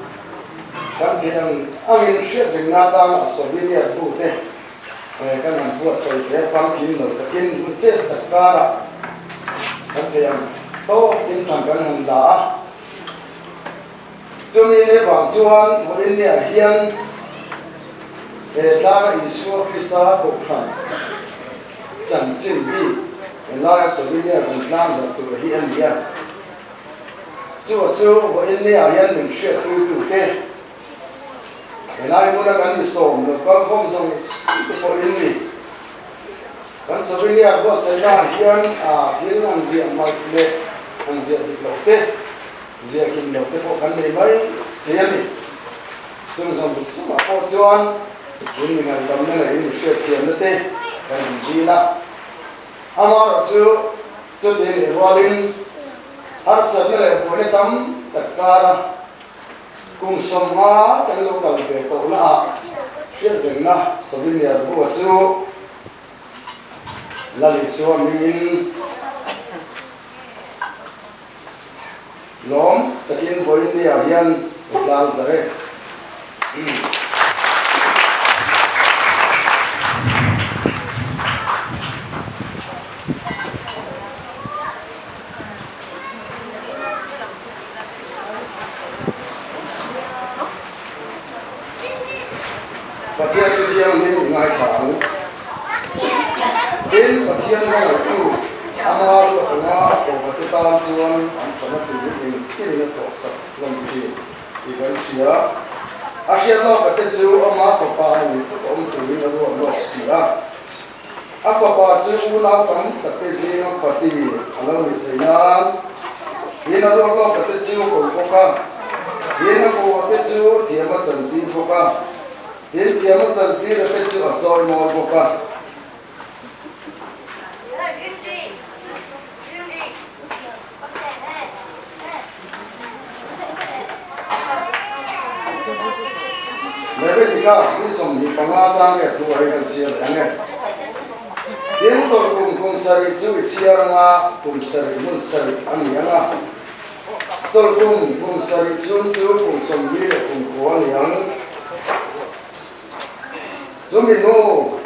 kan theih ang angin hriat rengna atana souvenir bu te kan han buatsaih ve a, famkim lo takin hun chet tak karah kan theih ang tawkin thlan kan han la a. Chumi ni vang chuan Vawiinniah hian he tlanga Isua Krista kohhran chanchin bik helaia souvenir kan tlang zarh tur hi a ni a. Chu a chu Vawiinniah hian min hriatpuitute helai hmuna kan misawm lo kalkhawm zawng zawng te pawhin ni. Kan souvenir buatsaihnaah hian thil an ziah hmaih leh an ziah dik loh te, Ziahkim loh te pawh kan nei mai thei a ni. Chung zawng sumah pawh chuan in mi ngaihdamna leh in mi hriatthiamna te kan han dil a. Amaherawh chu chuti nih rualin harsatna leh buaina tam tak kara kum 50 kan lo kal ve tawh naah hriatrengna souvenir bua chu Lal Isua hmingin Lawm takin vawiinniah hian i tlang zar e. Pathian chu thianghlim i ngaithla ang. Tin, Pathian hmangaihtu ama ruatanga a kawhate tan chuan an thana tur engtin a thawhsak hlawm thin tih kan hria. A hriat lawkate chu ama fapa ang tak awm turin a ruat lawk si a. A fapa chu unau tam takte zinga fati a lo nih theih nan tin a ruat lawkate chu ko bawk a, tin a kawhate chu thiam a chantir bawk a. Tin, tiama chantira te chu a chawi mawi bawk a. Leviticus ni 25 chang riat thu ah hian kan chhiar leh ang e. Tin, chawlhkum kum sarih chu i chhiar anga kum sarih hmun sarih a ni ang a. Chawlhkum kum sarih chhung chu kum 40 leh kum kua a ni ang. Chumi hnu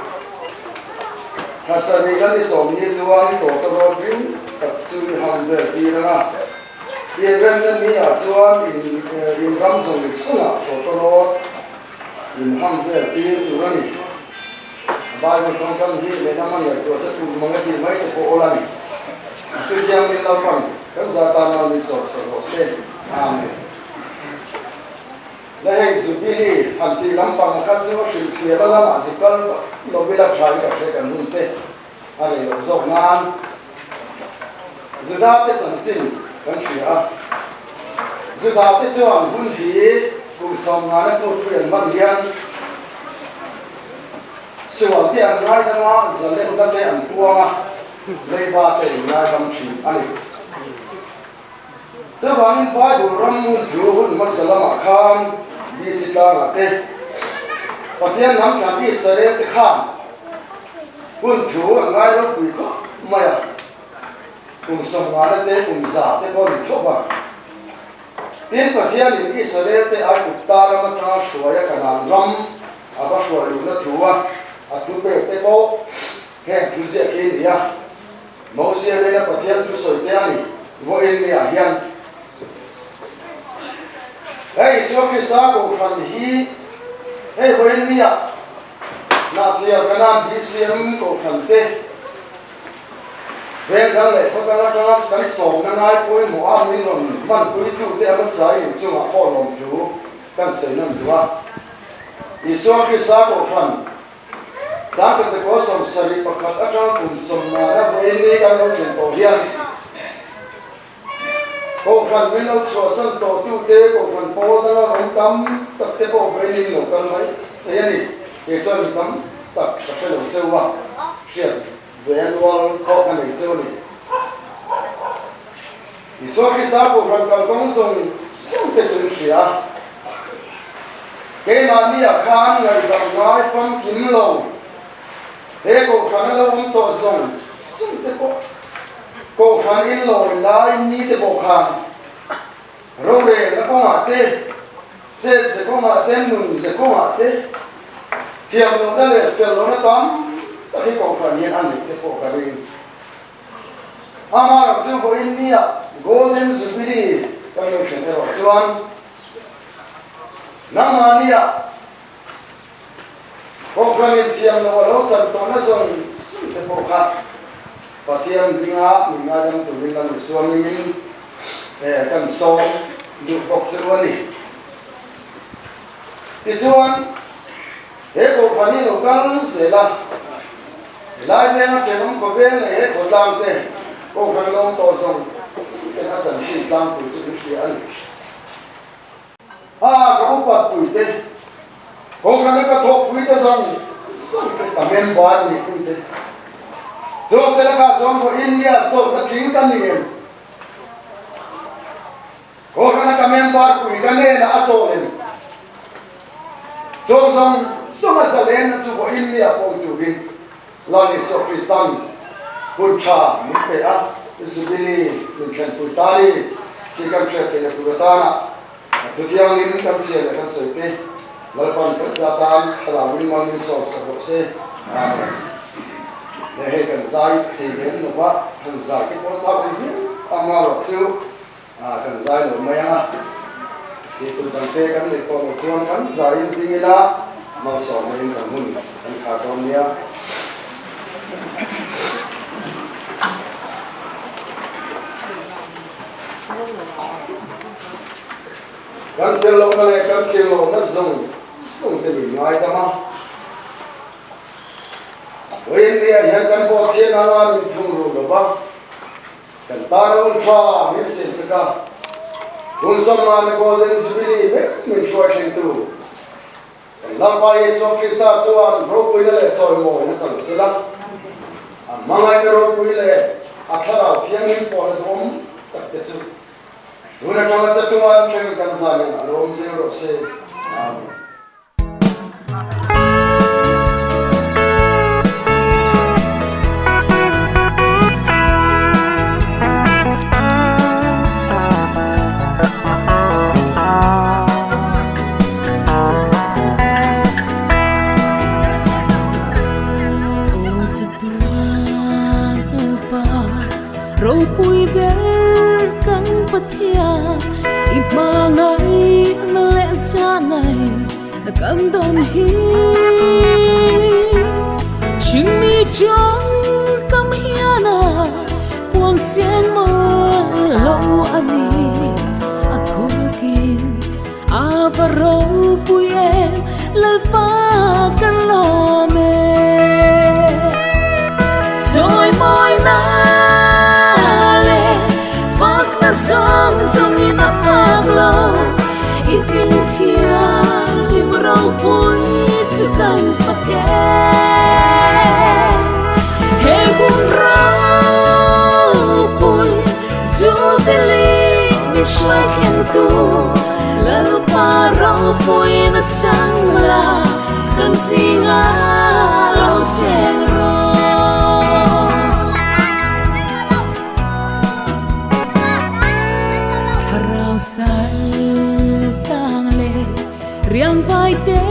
thla sarih a ni 40 chuan tawtawrawt ring tak chu i ham vel tir ang a. Inremna ni ah chuan in in ram zawng zawngah tawtawrawt in ham vel tir tur a ni. Bible tawngkam hi lehlam a ngaihtuah te tur mang a tih mai te pawh awl a ni. Chutiang min lo pan. Kan za tan mal min sawp sak rawh se. Amen. La hei Jubilee han tih lampang kha chu hrilhfiahna lamah zu kal lo ila tha i ka hre kan hun te a rei loh zawk nan Juda te chanchin kan hria a. Juda te chuan hun hi kum 50 na put pui an hman hian sual te an ngaidam a, zalenna te an puang a. Leiba te in ngaidam thin a ni. Chuvangin Bible ram hmun thu hun hmasa lamah khan BC tlangah te Pathian hnam thlan Israel te khan hun thu an ngai ropui khawp mai a, kum 50 na te kum 100 te pawh a ni tho va. Tin, Pathianin Israel te Aigupta ram atanga hruaia Kanaan ram a va hruai luhna thu a a thupek te pawh Heng thu ziak hi nia, Mosia nena Pathian thu sawi te a ni, vawiin miah hian. Hei Isua Krista Kohhran hi hei vawiin miah Hnahtial Kanan BCM Kohhran te. Veng dang leh khaw dang atanga kan sawmna ngai pawimawh a min rawn hmanpuitute a hmasa in inchungah pawh lawmthu kan sawi nawn duh a. Isua Krista Kohhran Sangkhat chakua 71 atanga kum sawmnana vawiin ni kan lo thlen tawh hian Kohhran min lo chhuahsan tawhtute Kohhran pawl danga rawng tam tak te pawh vawiin in lo kal mai thei a ni. Kei chuan mi tam tak ka hre lo cheu a, hriat ve a nual pawh ka nei cheu a ni. Isua Krista Kohhran kalkawng zawng zawng te chu in hria a, keimahniah khan ngaihdam ngai famkim lo he Kohhran a lo awm tawh zawng zawng te pawh Kohhran in lawi lai ni te pawh khan rorelna kawngah te, chet ze kawngah te, nun ze kawngah te thiam lohna leh fel lohna tam tak hi Kohhran hian a neih te pawh ka ring. Amaherawh chu vawiin nia Golden Jubilee kan lo thlen erawh chuan nangmahnia Kohhran inthiam loh a lo chan tawhna zawng zawng te pawh kha Pathian hminga min ngaidam turin la min suangin kan sawm duh bawk chu a ni. Tichuan, he Kohhran hi lo kal zel a, Helai venga thenawm khawvel leh he khawtlang te Kohhran lawm tawh zawng zawng ten a chanchin tlangpui chu min hria a ni. A ka upat pui te, Kohhrana ka thawkpui te zawng zawng te ka member nih pui te. Chawngte lakah chuan vaw India chawlhna tling ka ni em? Kohhrana ka member pui ka nena a chawl em? Chawng zawng zawng a zalenna chu vaw India pawm turin Lal Isua Kristan hun tha min pe a, Jubilee min thlenpui ta ni tih kan hriat theihna tur atana a thutiangin kan chhiar leh kan sawi te Lalpan kan za tan thlarauin mal min sawm sak rawh se. Amen. Le hei kan zai thei lem lo va, kan zai te pawh chauh ang viau a marawh chu kan zai lo mai ang a, tih tur dang te kan neih tawh loh chuan kan zaiin ding ila malsawmna in kan hun kan khar dawn nia. Kan fel lohna leh kan tling lohna zawng zawng te min ngaidam a. Vawiin nia hian kan bawhchhiat anga min thung ruh lo va, kan tana hun tha min siam chak a, hun sawmnga ni Golden Jubilee vek min hruai thlengtu kan Lalpa Isua Krista chuan ropuina leh chawimawina chang sela, a hmangaihna ropui leh a thlarau thianghlim pawhna duhawm tak te chu Tun atanga chatuan thleng kan zan in a lawm zel rawh se. Amen. Ropui ber kan Pathian i hmangaihna leh zanai kan dawn hi. Hringmi tawng kam hiana puang siang mawl lo a ni. A thukin a va ropui em Lalpa kan lawm e. Chawi mawina leh fakna zawng zawngin a phak lo, i hming thianghlim ropui chu kan fak e. He hun ropui Jubilee min hruai thlengtu Lalpa ropuina chang la kan zinga lo cheng rawh. Thlarau sal tang leh riang vai te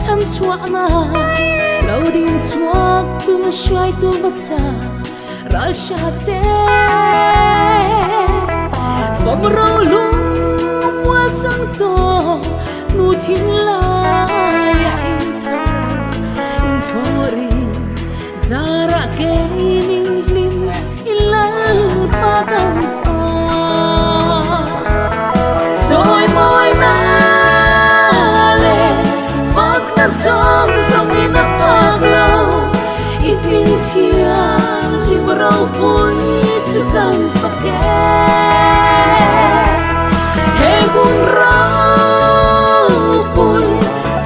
chhan chhuahna lo din chhuak tu hruaitu hmasa Ral hrat te fawm ro lung mual chang tawh nu thin lai a in thawr in thawrin zara keinin hlim i. ropui chu kan fak e. He hun ropui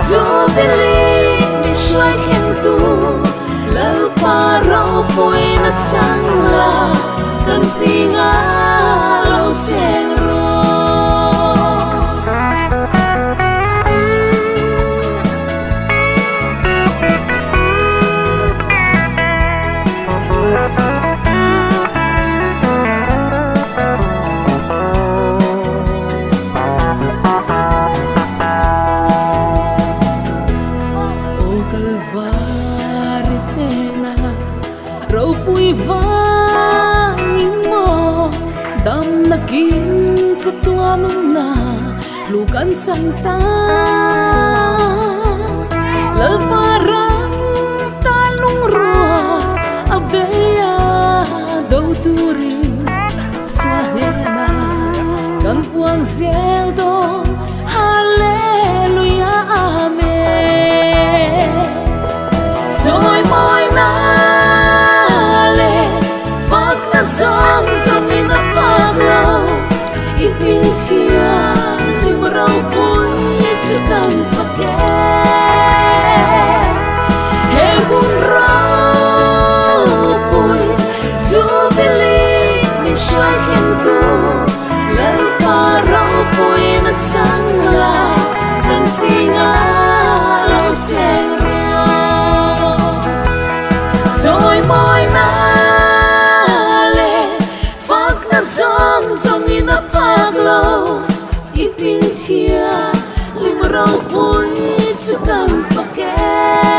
Jubilee min hruai thleng tu Lalpa ropui na chang la kan zinga lo cheng rawh. Aw Kalvari hnena ropui vangin maw damna kim chatuan awmna hlu kan chang ta. Lalpa ram tan lungrua a bei a do turin chua hnena kan puang zel dawn Hallelujah Amen. Chawi mawina leh fakna zawng zawngin a pak lo i hming thianghlim ropui chu kan fak e. He hun ropui Jubilee min hruai thleng tu Lalpa ropui na chang la kan zinga lo cheng rawh. Chawi mawina leh fakna zawng zawngin a phak lo i hming thianghlim ropui chu kan fak e.